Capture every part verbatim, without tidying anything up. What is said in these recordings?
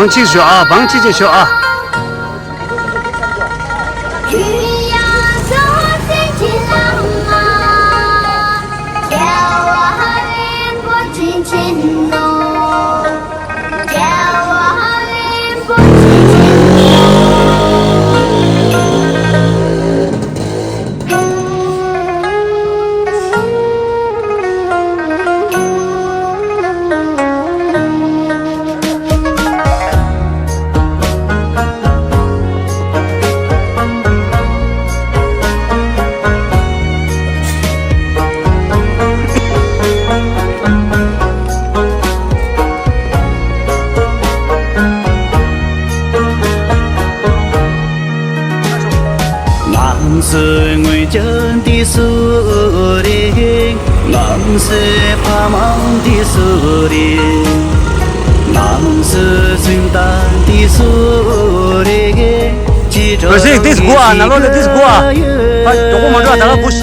བང་ཆེ་ཞོག་ཨ། བང་ཆེ་ཆེ་ཞོག་ཨ། This go on, hello, this go on. But don't go, Madra, Dara, push.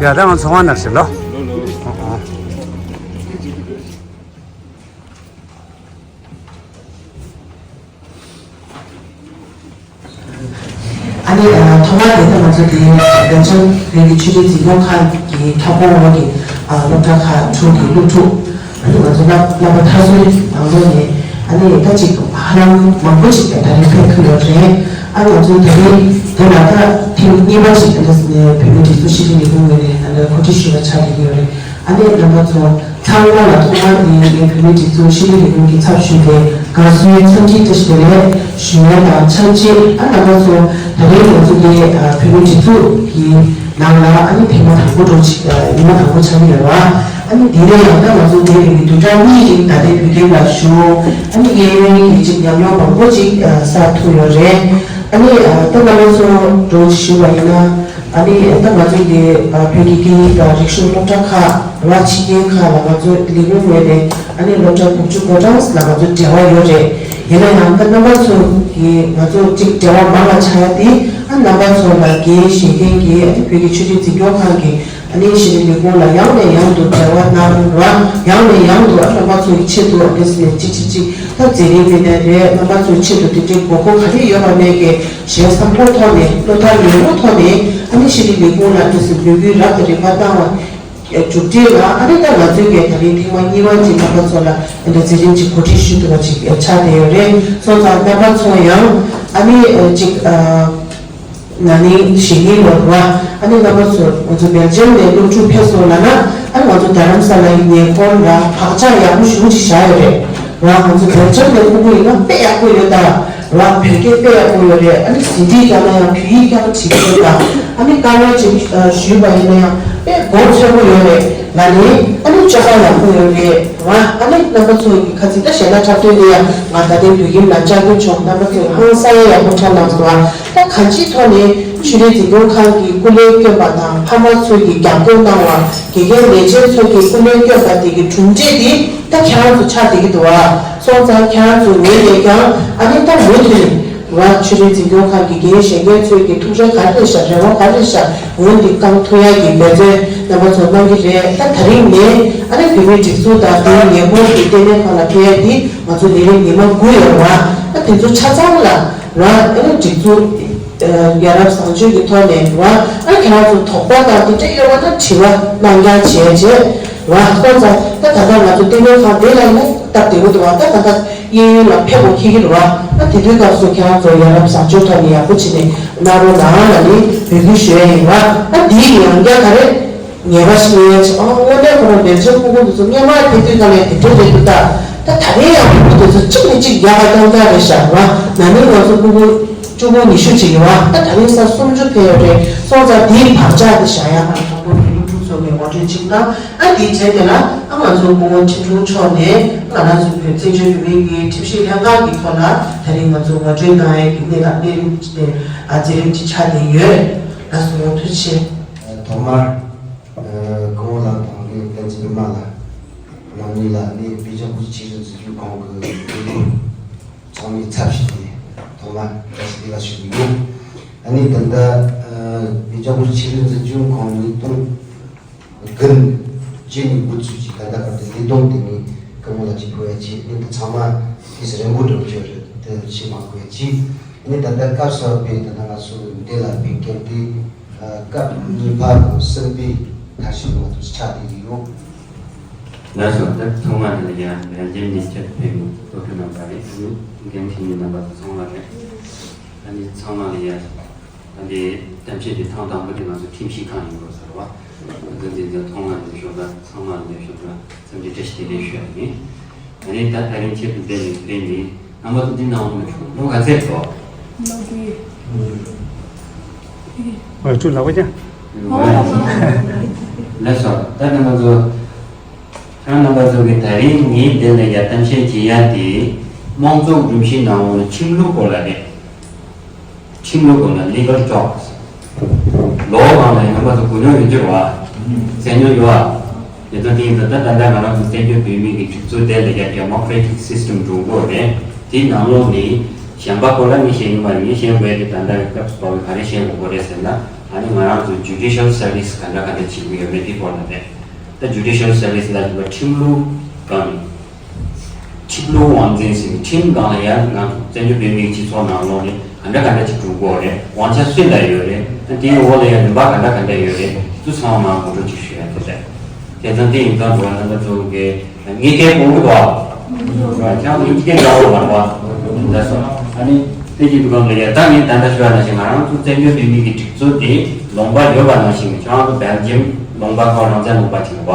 ཡ་ད་ང་ཚོ་ཚོང་བ་ནར་ཞིག་ལོ། ཨ་ནི་ཐོག་མར་དེ་ལྟ་ང་ཚོ་དེ་བདེ་ཆེན་རིགས་ཀྱི་ཆོས་རིག་འཛིན་སྐྱོང་ཁང་གི་ཁྱབ་ཁོངས་འོག་གི་སློབ་གྲྭ་ཁག་དྲུག་གི་སློབ་ཕྲུག་ང་ཚོ་བསླབ་པ་མཐར་སོན་ནང་ལོགས་ནས་ཨ་ནི་ད་ཅིག་ཧ་ལམ་མང་པོ་ཅིག་ད་རིང་ཕེབས་ཐུབ་ཡོད་རེད། ཨ་ང་ཚོ་ད་རིང་དེ་ལ་ད་ཐེངས་གཉིས་པ་ཅིག་ད་ལྟ་ནས་བོད་མིའི་སྒྲིག་འཛུགས་ཤེས་རིག་ལས་ཁུངས་ངོས་ནས་ད་ལྟ་གོ་སྒྲིག་ཞུས་པ་ཆགས་བསྡད་ཀྱི་ཡོད་རེད། ཨ་ནི་རྣམ་པ་ཚོ་ཚང་མ་ལ་ཐོག་མར་དེ་ངས་བོད་མིའི་སྒྲིག་འཛུགས་ཤེས་རིག་ལས་ཁུངས་ཀྱི་ཚབ་ཞུས་ཏེ་དགའ་བསུའི་འཚམས་འདྲི་བཀྲ་ཤིས་བདེ་ལེགས་ཞུ་ཡ་དང་ཆབས་ཅིག་ཨ་རྣམ་པ་ཚོ་ད་རེས་ང་ཚོ་འདི་བོད་མིའི་སྒྲིག་འཛུགས་ཀྱི་ནང་ལ་ཨ་ནི་ཐེངས་མ་དང་པོ་འགྲོ་ཆེད་ཉི་མ་དང་པོ་ཆགས་ཀྱི་ཡོད་པ། ཨ་ནི་འདི་ནས་ཡང་ད་ང་ཚོ་འདས་པའི་བདུན་ཕྲག་གཉིས་རིང་ད་ལྟའི་བོད་ཁྱིམ་ལ་བཞུགས། ཨ་ནི་ངའི་ཡོན་གྱི་ཅིག་ཉམས་མྱོང་མང་པོ་ཅིག་བསགས་ཐུབ་ཡོད་རེད། ཨ་ནི་ད་རྣམ་པ་ཚོ་འགྲོ་ཞུ་བ་ཡིན་ན། ཨ་ནི་ད་ང་ཚོའི་གི་བོད་ཀྱི་སྐད་ཡིག་དང་རིག་གཞུང་སློབ་གྲྭ་ཁག་ར་ཕྱི་རྒྱལ་ཁག་ལ་ང་ཚོ་ལས་ཁུངས་ངོས་ནས་ཨ་ནི་སློབ་གྲྭ་དགུ་བཅུ་གོ་གྲངས་ལ་ང་ཚོ་འབྲེལ་བ་ཡོད་རེད། ཡིན་ན་ཡང་ད་རྣམ་པ་ཚོ་གི་ང་ཚོ་གཅིག་འབྲེལ་བ་མང་ལ་ཆགས་ཡ་དེ་ཨ་རྣམ་པ་ཚོ་ལ་འགན་བཞེས་མཁན་གྱི་ཨ་ནི་བོད་ཀྱི་ཆོས་རིག་འཛིན་སྐྱོང་ཁང་གི་ཨ་ནི་ཤེས་རིག་ལས་ཁུངས་ལ་ཡང་ནས་ཡང་དུ་འབྲེལ་བ་གནང་ར་ཡང་ནས་ཡང་དུ་ཨ་རྣམ་པ་ཚོ་ཡི་ཆེད་དུ་ཨ་ནི་ཅིག་ཅིག་ཅིག་ད་མཛད་རིམ་ཡིན་ནའི་རེད། རྣམ་པ་ཚོའི་ཆེད་དུ་དེ་འདྲའི་དགོས་མཁོ་ག་རེ་ཡོད་པ་མེད་ཀྱི་ཞལ་བཟང་པོའི་ཐོག་ནས་བློ་ཐག་ཉེ་པོའི་ཐོག་ནས་ཨ་ནི་ཤེས་རིག་ལས་ཁུངས་ལ་དེ་ཚོ་འབོད་སྐུལ་རབ་དང་རིམ་པ་བཏང་བ་མཇུག་འབྲས་ལ་ཨ་ནི་ད་ང་ཚོའི་གི་ད་རིང་ཐེངས་མ་གཉིས་པ་ཅིག་རྣམ་པ་ཚོ་ལ་ཨ་ནི་མཛད་རིམ་ཅིག་གོ་སྒྲིག་ཞུ་ཐུབ་པ་ཅིག་ཆགས་བསྡད་ཡོད་རེད། སོང་ཙང་རྣམ་པ་ཚོ་ཡང་ཨ་ནི་ཅིག་ན་ནིང་གཞེས་ནིང་ལོར་བ་ཨ་ནི་རྣམ་པ་ཚོ་ང་ཚོ་སྦེལ་ཇམ་ནས་སློབ་ཕྲུག་ཕེབས་སོང་ལབ་ན་ཨ་ནི་ང་ཚོ་རྡ་རམ་ས་ལའི་ཉེ་འཁོར་ལ་བག་ཆགས་ཡག་པོ་ཞེ་པོ་ཅིག་བཞག་ཡོད་རེད། ར་ང་ཚོ་སྦེལ་ཇམ་ནས་ཁུག་ཁུག་ཡིན་ན་དཔེ་ཡག་པོ་ཡོད་ད། ར་བོད་སྐད་དཔེ་ཡག་པོ་ཡོད་རེད། ཨ་ནི་ཟིན་བྲིས་བཀྱག་ན་ཡང་བོད་ཡིག་བཀྱག་པ་བྲིས་ཡོད་ད། ཨ་ནི་བཀའ་མོལ་ཅིག་ཞུས་པ་ཡིན་ན་ཡང་དཔེ་གོ་ཚོད་པོ་ཡོད་རེད་ལབ་ནས་ཨ་ནི་བཅོ་ཁ་ཡག་པོ་ཡོད་རེད། ར་ཨ་ནི་རྣམ་པ་ཚོ་གི་ཁ་ཚིག་ད་གཞས་སྣ་འཁྲབ་སྟོན་དེ་ཡང་ང་ད་ལྟའི་བོད་ཁྱིམ་ལ་བཅར་རྒྱུ་བྱུང་། རྣམ་པ་ཚོས་ཧང་སང་ཡག་པོ་འཁྲབ་གནང་སོང་། ད་གང་ཅིའི་ཐོག་ནས་ཆོས་རིག་འཛིན་སྐྱོང་ཁང་གི་སྐུ་ལས་བསྐྱོན་པ་དང་ཕ་མ་ཚོས་ཀྱི་རྒྱབ་སྐྱོར་གནང་བ། དགེ་རྒན་ལས་བྱེད་ཚོས་ཀྱི་སྐུ་ལས་བསྐྱོན་པ་དེ་གི་གྲུབ་འབྲས་དེ་ད་ཁྱེད་རང་ཚོ་ཆགས་བསྡད་ཀྱི་འདུག་བ། སོང་ཙང་ཁྱེད་རང་ཚོའི་ངོས་ནས་ཀྱང་ཨ་ནི་ད་མུ་མཐུད་ནས་ཆོས་རིག་འཛིན་སྐྱོང་ཁང་གི་འགན་བཞེས་མཁན་ཚོས་ཀྱི་ཐུགས་རེ་ག་རེ་རེད་ཤག་རེ་བ་ག་རེ་རེད་ཤག་འོན་ཏེ་བསྐང་ཐུབ་ཡག་གི་འབད་བརྩོན་རྣམ་པ་ཚོ་གནང་གི་རེད། ད་ད་རིང་ནས་ཨ་ནི་བོད་མིའི་སྒྲིག་འཛུགས་དང་དེའི་ཉེ་འཁོར་གྱི་ལྟེ་གནས་ཁག་ལ་ཕེབས་ཡག་དེ་ང་ཚོ་ལས་རིམ་ཉི་མ་དགུ་ཡོད་རེད་བ། ད་དེ་ཚོ་ཆ་ཚང་ལ་ར་ཨ་ནི་སྒྲིག་འཛུགས་ཡ་རབས་བཟང་སྤྱོད་ཀྱི་ཐོག་ནས་ར་ཨ་ནི་ཁྱེད་རང་ཚོ་དོགས་པ་དང་དེ་འདྲ་ཡོད་པ་ན་དྲི་བ་གནང་རྐྱང་བྱས་རྗེས། བ། སོང་ཙང་ད་ད་ལྟ་ང་ཚོ་བསྟི་གནས་ཁང་འདི་ལ་ཡིན་ན་སྟབས་བདེ་པོ་འདུག་བ། ད་ད་ལྟ་གཡས་གཡོན་ལ་ཕེབས་དགོས་འཁེལ་གྱི་རེད་བ། ད་དེ་དུས་སྐབས་སུ་ཁྱེད་རང་ཚོ་ཡ་རབས་བཟང་སྤྱོད་ཐོག་ནས་ཡག་པོ་བྱས་ནས་གནང་རོགས་གནང་ལ་ནི་འབོད་སྐུལ་ཞུ་ཡ་ཡིན་བ། ད་འདིའི་ཡང་བསྐྱར་ག་རེ་ངེས་པ་ཞིག་ཡོད་ཅེ། ཨ་དངོས་གནས་ཁོ་རང་སྦེལ་ཇམ་སྐུ་ངོ་འདི་ཚོ་སྔོན་མ་དེ་དུས་ཀ་ནས་དེ་འདྲ་རེད་འདུག་ད་ད་ད་རེས་ཡང་སྐུ་ངོ་འདི་ཚོ་གཅིག་ནས་གཅིག་རྒྱ་གར་རྐྱང་རྐྱང་རེད་ཤག་བ། ན་ནིང་ང་ཚོ་སྐུ་ངོ་བཅུ་དགུ་ཉི་ཤུ་ཅིག་ཡོད་བ། ད་ད་རེས་ས་སུམ་ཅུ་ཕེབས་ཡོད་རེད། སོང་ཙང་དེའི་བག་ཆགས་འདི་བཞག་ཡ་ང་དང་པོ་བོད་མི་ཕྲུག་ཚོ་ནས་ངོ་སྤྲོད་ཅིག་གནང་། ཨ་དེའི་རྗེས་དེ་ལ་ཨ་ང་ཚོ་སྐུ་ངོ་ཁྲིམས་དྲུང་མཆོག་ནས་ང་རང་ཚོ་བོད་བཙན་བྱོལ་བོད་མིའི་གི་ཁྲིམས་ཞིབ་ལྷན་ཁང་གི་ཐོག་ལ་ད་རེས་ང་ཚོ་ངོ་སྤྲོད་གནང་ཡས་ཀྱི་གནས་སྟངས་གནས་རིམ་དེ་ཨ་མཛད་རིམ་ཅིག་ཆགས་བསྡད་ཡོད། ལགས་སོ། ཐུགས་རྗེ་ཆེ། ཐོག་མར། སྐུ་ངོ་ལགས་དང་ནི་བསྟན་འཛིན་པད་མ་ལགས་རྣམ་གཉིས་ལ་ནི་བོད་རྒྱ་དབུས་ཆོས་རིག་འཛིན་སྐྱོང་ཁང་གི་འཐུས་མི་ཚང་མའི་ཚབ་ཞུས་ཏེ་ཐོག་མར་བཀྲ་ཤིས་བདེ་ལེགས་ཞུ་གི་ཡིན། ཨ་ནི་ད་ལྟ་བོད་རྒྱ་དབུས་ཆོས་རིག་འཛིན་སྐྱོང་ཁང་ཉིས་སྟོང་དགུ་བརྒྱད་ནས་འགོ་ཚུགས་ཀྱི་ད་ལྟ་བར་དུ་ལས་དོན་དེ་ནི་སྐུ་ངོ་ལགས་ཀྱིས་གོ་ཡ་ཆེ། ནི་ད་ཚང་མ་དུས་རིང་པོ་འགྲོ་རྒྱུ་རེད། དེ་ཕྱི་མ་གོ་ཡ་ཆེ། ནི་ད་ལྟ་སྐབས་གསར་པའི་ད་ལྟ་ང་ཚོ་འདི་ལ་ཕེབས་མཁན་དེ། སྐབས་གཉིས་པ་དང་གསུམ་པའི་མཐར་ཕྱིན་ང་ཚོ་ཆགས་བསྡད་ཀྱི་ཡོད། ལགས་སོ། ད་ཐོག་མ་དེ་ལ་ཡང་ལན་འཇམ་ནས་ཆེད་ཕེབས་ནས་གཙོ་སྐྱོང་གནང་པ་རེད། ཨ་ནི་འགན་འཁྱེར་མཁན་རྣམ་པ་ཚོ་ཚང་མ་རེད། ཨ་ནི་ཚང་མ་ལ་ཡང་ཨ་ནི་གཏམ་བཤད་དེ་ཐེངས་དང་པོ་དེ་ང་ཚོ་ཁྲིམས་ཞིབ་ཁང་ཡིན་དགོས་ཟེར་བ། ཨ་ནི་འདི་ཚོ་ཐོག་མ་ནས་ཞོགས་ཀ་ཚང་མ་ནས་ཞོགས་ཀ་འཚམས་འདྲི་བཀྲ་ཤིས་བདེ་ལེགས་ཞུ་ཡ་ཡིན། ཨ་ནི་ད་ད་རིང་ཆེད་དུ་བསྡད་ནས་བསྡད་ནས་རྣམ་པ་ཚོ་འདི་ནང་ལོ་ཆུང་ལོ་ག་ཚད་འགྲོ། ལོ་དགུ། ཨོ་ཆུ་ལག་པ་ཀྱང་། ལགས་སོ། ད་རྣམ་པ་ཚོ་ཁྱེད་རྣམ་པ་ཚོ་གི་ད་རིང་ངས་འདི་ལ་ཡ་གཏམ་བཤད་བྱེད་ཡ་དེ་དམངས་གཙོ་སྒྲོམ་གཞི་ནང་ལོགས་ཁྲིམས་ལུགས་སྐོར་ལ་རེད། ཁྲིམས་ལུགས་སྐོར་ལ་legal talks། ལོ་གང་ལ་ཡང་རྣམ་པ་ཚོ་གོ་མྱོང་ཡོད་རྒྱུ་རེད་བ། གསན་མྱོང་ཡོད་བ། ཡོད་ཙང་དེ་ཡིན་ཙང་ད་ད་ལྟ་ང་རང་ཚོ་བཙན་བྱོལ་བོད་མིའི་གི་སྒྲིག་འཛུགས་དེ་ལ་ཡ་democratic system འགྲོ་གི་ཡོད་རེད། དེའི་ནང་ལོགས་ནས་གཞན་པ་སྐོར་ལ་ངས་བཤད་ཡོད་མ་རེད། ངས་བཤད་དགོས་ཡ་དེ་ད་ལྟ་སྐབས་སུ་བབས་པའི་ག་རེ་བཤད་དགོས་ཀྱི་རེད་ཟེར་ན། ཨ་ནི་ང་རང་ཚོ་judicial service ག་འདྲ་ག་འདྲ་བྱེད་ཀྱི་ཡོད་མེད་དེ་སྐོར་ལ་རེད། ད་judicial service ལ་ཁྲིམས་ལུགས་སྒང་ནས། ཁྲིམས་ལུགས་དབང་འཛིན་ཟེར་ནས་ཁྲིམས་སྒང་ལ་ཡང་ང་ཚོ་བཙན་བྱོལ་བོད་མིའི་སྤྱི་ཚོགས་ནང་ལོགས་ནས་ག་འདྲ་ག་འདྲ་ཅིག་འགྲོ་གི་ཡོད་རེད། དབང་ཆ་སུ་ལ་ཡོད་རེད། ཨ་དེའི་འོག་ལ་ཡང་རིམ་པ་ག་འདྲ་ག་འདྲ་ཡོད་རེད། དེ་ཚོ་ཚང་མ་ངོ་སྤྲོད་ཅིག་ཞུ་ཡ་དེ་རེད། དེ་ཙང་དེ་ཡིན་ཙང་འགྲོ་བ་རྣམ་པ་ཚོ་གིས་ངའི་སྐད་གོ་གི་འདུག་ཨ། ཁྱེད་རང་ཚོ་ངའི་སྐད་འདྲ་བོ་མ་རེད་པ། ལགས་སོ། ཨ་ནི་དེ་གཅིག་འདུག་གམ་ལ་ཡ། ད་ངས་ད་ལྟ་ཞུ་བ་ནང་བཞིན་ང་རང་ཚོ་བཙན་བྱོལ་བོད་མིའི་གི་སྒྲིག་འཛུགས་དེ་ལུང་པ་ཡོད་པ་ནང་བཞིན་ཁྱེད་རང་ཚོ་སྦེལ་ཇམ་ལུང་པ་ཁག་རང་བཙན་ལུང་པ་ཅིག་རེད་པ།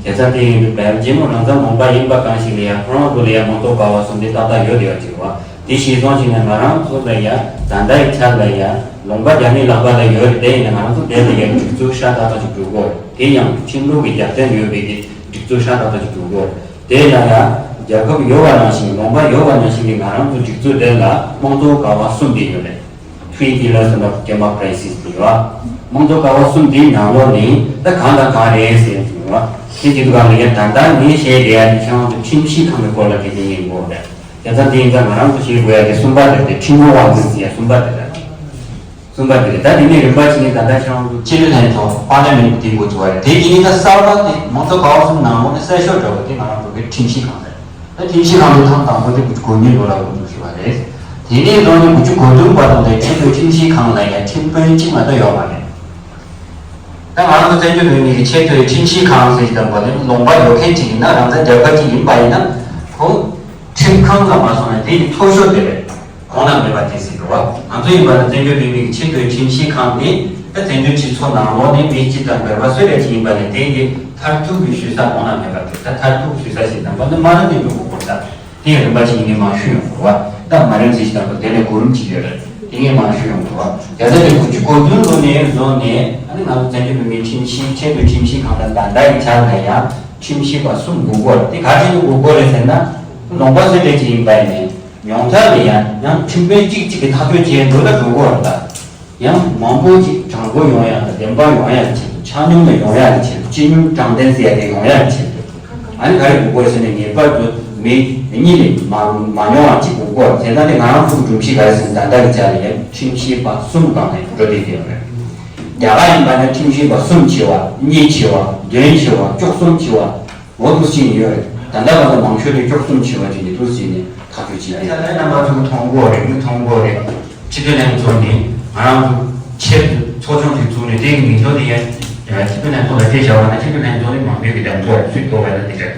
དེ་ཙང་དེ་ཡིན་དུས་སྦེལ་ཇམ་རང་བཙན་ལུང་པ་ཡིན་པ་གང་ཞིག་ལ་ཡང་ཁོ་རང་ཚོ་ལ་ཡང་མང་གཙོ་ཀ་བ་གསུམ་དེ་ཏག་ཏག་ཡོད་བསྡད་ཡོད་ཅིག་རེད་པ། དེ་གཞིར་བཟུང་བྱས་ནས་ང་རང་ཚོ་ལ་ཡང་ད་ལྟའི་ཆར་ལ་ཡང་ལུང་པ་རྒྱ་མིའི་ལག་པ་ལ་ཡོད་རེད། དེ་ཡིན་ན་ང་རང་ཚོ་དེ་ལ་ཡང་སྒྲིག་འཛུགས་ཤ་སྟག་སྟག་ཅིག་འགྲོ་དགོས་རེད། དེ་ཡང་ཁྲིམས་ལུགས་ཀྱི་རྒྱབ་རྟེན་ཡོད་པའི་གི་སྒྲིག་འཛུགས་ཤ་སྟག་སྟག་ཅིག་འགྲོ་དགོས་རེད། དེ་ལ་ཡང་རྒྱལ་ཁབ་ཡོད་པ་ནང་བཞིན་ལུང་པ་ཡོད་པ་ནང་བཞིན་གྱི་ང་རང་ཚོ་སྒྲིག་འཛུགས་དེ་ལ་དམངས་གཙོ་ཀ་བ་གསུམ་དེ་ཡོད་རེད། Three pillars of democracy དེ་ཡོད། དམངས་གཙོ་ཀ་བ་གསུམ་དེའི་ནང་ལོགས་ནས་ད་གང་དང་གང་རེད་ཟེར་ཡོད། དེ་གཅིག་ཏུ་གང་ལ་ཡང་ད་ལྟ་ངས་བཤད་བསྡད་ཡ་དེ་ཁྱེད་རང་ཚོ་ཁྲིམས་ཞིབ་ཁང་གི་སྐོར་ལ་དེ་དེ་ཡིན་དགོས་རེད། དེ་ཙང་དེ་ཡིན་ཙང་ང་རང་ཚོ་བཤད་དགོས་ཡ་དེ་གསུམ་པ་དེ་རེད། ཁྲིམས་ལུགས་དབང་འཛིན་ཟེར་ཡ་གསུམ་པ་དེ་རེད། གསུམ་པ་དེ་རེད། ད་དེ་ནས་རིམ་པ་བྱས་ནས་ད་ལྟ་ཁྱེད་རང་ཚོ་སྤྱི་འཐུས་ལྷན་ཚོགས་པར་ལི་མེན་ཊི་དེ་འགོ་བཙུགས་པ་རེད། དེ་རྗེས་ནས་ད་གསར་པ་དེ་མང་གཙོ་ཀ་བ་གསུམ་ནང་ལོགས་ནས་གསར་ཤོག་འདྲ་བོ་དེ་ང་རང་ཚོ་གི་ཁྲིམས་ཞིབ་ཁང་རེད། ད་ཁྲིམས་ཞིབ་ཁང་དུ་ཐེངས་དང་པོ་དེ་དགུ་བཅུ་གོ་གཉིས་ལོ་ལ་འགོ་འཛུགས་ཞུས་པ་རེད། དེ་ནས་བཟུང་ནས་དགུ་བཅུ་གོ་བདུན་བར་དུ་ལས་ཁྲིམས་དཔོན་ཁྲིམས་ཞིབ་ཁང་ལ་ཡང་ཁྲིམས་དཔོན་གཅིག་མ་གཏོགས་ཡོད་མ་རེད། ད་ང་རང་ཚོ་བཙན་བྱོལ་བོད་མི་གི་ཆེས་མཐོའི་ཁྲིམས་ཞིབ་ཁང་ཟེར་གྱི་དང་པོ་དེ་ལུང་པ་ཡོད་མཁན་ཅིག་ཡིན་ན། རང་བཙན་རྒྱལ་ཁབ་ཅིག་ཡིན་པ་ཡིན་ན། ཁོ་ཁྲིམས་ཁང་ཙམ་མ་སོང་ན་དེ་ཡི་མཐོ་ཤོས་དེ་རེད། གོང་ན་མེད་པ་དེ་ཟེར་གི་རེད་བ། ང་ཚོ་ཡིན་པ་ན་བཙན་བྱོལ་བོད་མི་གི་ཆེས་མཐོའི་ཁྲིམས་ཞིབ་ཁང་དེ་ད་བཙན་བྱོལ་སྤྱི་ཚོགས་ནང་ལོགས་ནས་མི་སྤྱི་དང་བོད་པ་སུ་རེད་ཅིག་ཡིན་པ་ལས་དེ་ཡི་མཐར་ཐུག་གི་ཞུ་ས་གོང་ན་མེད་པ་དེ། ད་མཐར་ཐུག་ཞུ་ས་ཞིག་དང་པོ་ནི་མ་ར་ནས་འགྲོ་དགོས་སྐོར་ད། དེ་ཡང་རིམ་པ་ཞིག་ངས་མང་ཤོས་ཡོང་དགོས་བ། ད་མ་རན་ཚིག་ཞིག་དང་པོ་དེ་ལས་གོ་རིམ་ཅིག་ཡོད་རེད། དེ་ངས་མང་ཤོས་ཡོང་དགོས་བ། རྒྱ་ཚ་དེ་དགུ་བཅུ་གོ་བདུན་ལོ་ནས་བཟུང་ནས་ཨ་ནི་ང་ཚོ་བཙན་བྱོལ་བོད་མིའི་ཁྲིམས་ཞིབ་ཆེས་མཐོའི་ཁྲིམས་ཞིབ་ཁང་དང་ད་ལྟ་ཡི་ཆར་ལ་ཡང་ཁྲིམས་ཞིབ་པ་གསུམ་དགོས་ཀྱི་ཡོད་རེད། དེ་ག་རེ་བྱས་ནས་དགོས་ཀྱི་ཡོད་རེད་ཟེར་ན། ལུང་པ་སུ་རེད་ཅིག་ཡིན་པ་ཡིན་ནའི་ཉུང་མཐའ་ལ་ཡང་ཡང་ཁྲིམས་དཔོན་གཅིག་གཅིག་གིས་ཐག་གཅོད་བྱས་འགྲོ་ད་འགྲོ་ཀྱི་ཡོད་རེད་ད། ཡང་མང་པོ་ཅིག་དྲང་པོ་ཡོང་ཡ་དང་བདེན་པ་ཡོང་ཡ་གི་ཆེད་དུ། ཆ་སྙོམས་ལ་ཡོང་ཡ་གི་ཆེད་དུ། སྤྱི་སྙོམས་དྲང་བདེན་ཟེར་ཡ་དེ་ཡོང་ཡ་གི་ཆེད་དུ། ཨ་ནི་ག་རེ་དགོས་ཀྱི་རེད་ཟེར་ན། ངེས་པར་དུ་མི་གཉིས་ལས་མ་མ་ཉུང་བ་གཅིག་དགོས་ཀྱི་རེད། དེ་ལྟ་ནི་ང་རང་ཚོ་གི་སྒྲོམ་གཞི་ག་རེ་ཟེར་ན། ད་ལྟ་གི་ཆ་ལ་ཡང་ཁྲིམས་ཞིབ་པ་གསུམ་སྒང་ནས་འགྲོ་བསྡད་ཀྱི་ཡོད་རེད། རྒྱ་གར་ཡིན་པ་ན་ཁྲིམས་ཞིབ་པ་གསུམ་བྱས་པ། གཉིས་བྱས་པ། བདུན་བྱས་པ། བཅུ་གསུམ་བྱས་པ། འོ་འདུག་སེ་ཡོད་རེད། ད་ལྟ་བར་དུ་མང་ཤོས་དེ་བཅུ་གསུམ་བྱས་པ་ཅིག་ནས་འདུག་སེ་ནས་ཐག་གཅོད་བྱས་ཏེ། ད་ལྟ་རྣམ་པ་ཚོས་མཐོང་གི་ཡོད་རེད། མཐོང་གི་ཡོད་རེད། སྤྱི་འཐུས་ལྷན་ཚོགས་ནས་ང་རང་ཚོ་ཆེད་དུ་ཚོགས་ཆུང་ཞིག་བཙུགས་ནས་དེ་གི་མིང་ཐོ་དེ་ཡང་ སྤྱི་འཐུས་ལྷན་ཚོགས་ལ་དེ་བྱ་བ་ན་སྤྱི་འཐུས་ལྷན་ཚོགས་ནི་མང་མོས་ཀྱི་འདེམས་བསྐོ་སུས་གཏོགས་པ་ཡིན་ན་དེ་འདྲ།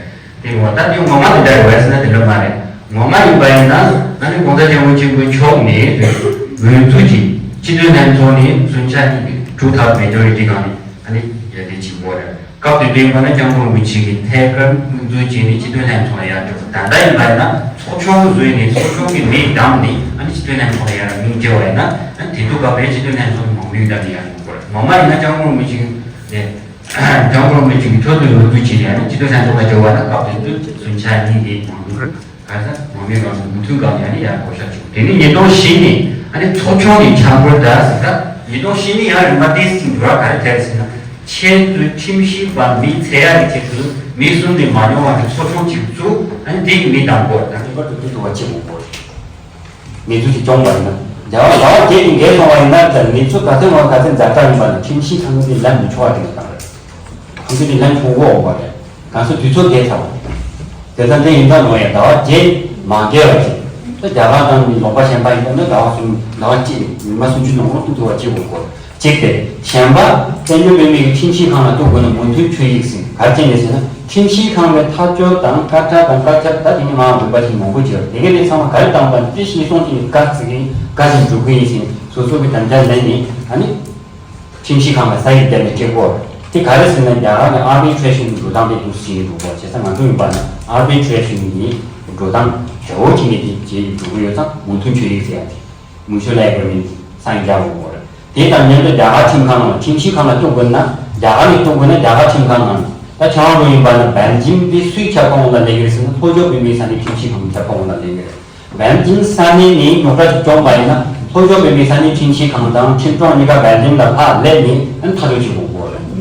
དེ་ངོ་ད་དེ་ངོ་མ་དེ་འདྲ་རེད་བས་ཟེར་ན་དེ་འདྲ་མ་རེད། ངོ་མ་ཡིན་པ་ཡིན་ན་ཨ་ནི་༸གོང་ས་༸སྐྱབས་མགོན་ཆེན་པོ་མཆོག་ནས་འོས་བསྡུ་གྱིས་སྤྱི་འཐུས་ལྷན་ཚོགས་ནས་མཚོན་ཆ་གཉིས་ཀྱི་གྲུ་ཐག་མེ་ཇོ་རི་ཊི་སྒང་ནས་ཨ་ནི་ཡར་ལས་བྱེད་དགོས་རེད། སྐབས་དེ་དུས་ཡིན་པ་ན་༸སྐྱབས་མགོན་རིན་པོ་ཆེ་གིས་ཐད་ཀར་དམིགས་འཛུལ་བྱས་ནས་སྤྱི་འཐུས་ལྷན་ཚོགས་ལ་ཡར་འགྲོ། ད་ལྟ་ཡིན་པ་ཡིན་ན་ཚོགས་ཆུང་བཟོས་ནས་ཚོགས་ཆུང་གི་མི་བདམས་ནས་ཨ་ནི་སྤྱི་འཐུས་ལྷན་ཚོགས་ལ་ཡར་མིང་བརྗེ་བ་ཡིན་ན་ཨ་ནི་དེ་དུས་སྐབས་རེད་སྤྱི་འཐུས་ལྷན་ཚོགས་ནས་མང་མོས་བདམས་ནས་ཡར་འགྲོ་དགོས་རེད། ངོ་མ་ཡིན་ན་༸སྐྱབས་མགོན་རིན་པོ་ཆེ་གིས་ནས། ལྕམ་རོང་མི་གཅིག་གི་ཐོག་ཏུ་ཡོང་དུས་ཀྱི་ཡང་ནི་སྤྱི་འཐུས་ལྷན་ཚོགས་ལ་འབྱོར་བ་ན་སྐབས་དེ་དུས་མཚོན་ཆ་གཉིས་དེ་མང་དུ་ག་ས་མང་མོས་རང་སོ་མུ་མཐུད་སྒང་ཡང་ནི་ཡར་བསྐོ་བཞག་བྱུང་། དེ་ནི་ཉིས་སྟོང་བཞི་ནས་ཨ་ནི་ཚོགས་ཆུང་ནས་ཆགས་པར་གདའ་ཟེར། ད་ཉིས་སྟོང་བཞི་ནས་ཡང་རིམ་པ་ཏོག་ཙམ་འགྱུར་བ་ག་རེ་ཐེབས་ཟེར་ན། ཆེད་དུ་ཁྲིམས་ཞིབ་པ་མི་འཚོལ་ཡག་གི་ཆེད་དུ་མི་གསུམ་ལས་མ་ཉུང་བ་གི་ཚོགས་ཆུང་གཅིག་བཙུགས། ཨ་ནི་དེ་ཡི་མི་དང་པོ་ད་ངེས་པར་དུ་འདི་ཐུབ་པ་བྱེད་དགོས་པ་རེད། གནས་ཚུལ་ཞིག་བྱུང་བ་ཡིན་ན། རྒྱལ་བ་ཟླ་བ་བརྒྱད་ཀྱི་འགས་སོང་བ་ཡིན་ན་ད་གནས་ཚུལ་ག་ཚོད་ངོ་ག་ཚོད་ཛ་དྲག་ཡིན་པ་ན་ཁྲིམས་ཞིབ་ཁང་གིས་ལེན་མི་ཆོག་པ་དེ་ག་རེད། ཁང་ཚན་དེ་ལེན་ཆོག་གོ་བ་རེད། གང་ཟག་དུས་ཚོད་འགས་ཚར་བ། དེ་ཙམ་དེ་ཡིན་ད་ནོ་ཡ་ཟླ་བ་བརྒྱད་མ་འགས་བ་ཞིག་ད་རྒྱ་གར་དང་ནི་ལོག་པ་གཞན་པ་ཡིན་པ་ན་ཟླ་བ་གསུམ་ཟླ་བ་གཅིག་ཉི་མ་སུམ་ཅུ་ནང་ལོགས་ཐུག་ཐུབ་པ་བྱེད་དགོས་གོ། གཅིག་སྟེ། གཞན་པ་བཙན་བྱོལ་བོད་མིའི་ཁྲིམས་ཞིབ་ཁང་ལ་གཏུག་དགོས་ན་མོས་མཐུན་ཆོད་ཡིག་ཟིན་ག་རེ་བྱས་ནས་ཟེར་ན། ཁྲིམས་ཞིབ་ཁང་གི་ཐག་གཅོད་དང་བཀའ་ཁྲ་དང་བཀའ་ཁྱབ་ད་དེ་ནི་མ་འོས་པ་ཞིག་མང་པོ་བྱས་པ་དེ་ག་ནས་ཚང་མ་ག་རེ་བཏང་བ་ནི་ཏི་ཤི་སོང་ཅིག་བཀའ་ཚིག་གིན་བཀའ་ཞིག་འཇུག་གི་ཡིན་ཟིན་སོ་སོ་གི་དམ་བཅའ་ལེན་ནས་ཨ་ནི་ཁྲིམས་ཞིབ་ཁང་ལ་ས་ཡིག་བསྡད་ནས་སྤྲད་དགོས། དེ་ག་རེ་ཟེར་ན་རྒྱ་གར་ནས་ཨར་བི་ཊི་རེ་ཤན་གྱི་འགྲོ་སྟངས་དེ་འདུག་ཟིན་འགྲོ་དགོས་བྱས་ཙང་ང་ཚོ་ཡིན་པ་ན་ཨར་བི་ཊི་རེ་ཤན་གྱི་འགྲོ་སྟངས་དེ་འོ་ཅི་ནས་དེ་བྱས་འགྲོ་གི་ཡོད་ཙང་མོས་མཐུན་ཆོད་ཡིག་ཟེར་ཡ་དེ་མུ་ཤུ་ལ་ཨེ་གྷི་རི་མེན་ཊི་སང་རྒྱག་དགོས་རེད། དེ་དང་མཉམ་དུ་རྒྱ་གར་ཁྲིམས་ཁང་ནང་ཁྲིམས་ཞིབ་ཁང་ལ་གཏུག་དགོས་ན་རྒྱ་གར་ནས་གཏུག་དགོས་ན་རྒྱ་གར་ཁྲིམས་ཁང་ནང་ད་ཁྱེད་རང་ཚོ་ཡིན་པ་ན་སྦེལ་ཇིམ་དེ་སུའི་ཁྱབ་ཁོངས་ལ་སླེབས་ཀྱི་རེད་ཟེར་ན་ལྷོ་ཕྱོགས་བོད་མིའི་ས་གནས་ཁྲིམས་ཞིབ་ཁང་ཁྱབ་ཁོངས་ལ་སླེབས་ཀྱི་རེད། སྦེལ་ཇིམ་ས་གནས་ནས་རྙོག་དྲ་ཞིག་བྱུང་བ་ཡིན་ན་ལྷོ་ཕྱོགས་བོད་མིའི་ས་གནས་ཁྲིམས་ཞིབ་ཁང་དང་ཁྲིམས་དྲུང་གཉིས་ཀ་སྦེལ་ཇིམ་ལ་ཕར་སླེབས་ནས་ཨ་ནི་ཐག་གཅོད་བྱེད་དགོས་ཀྱི་རེད།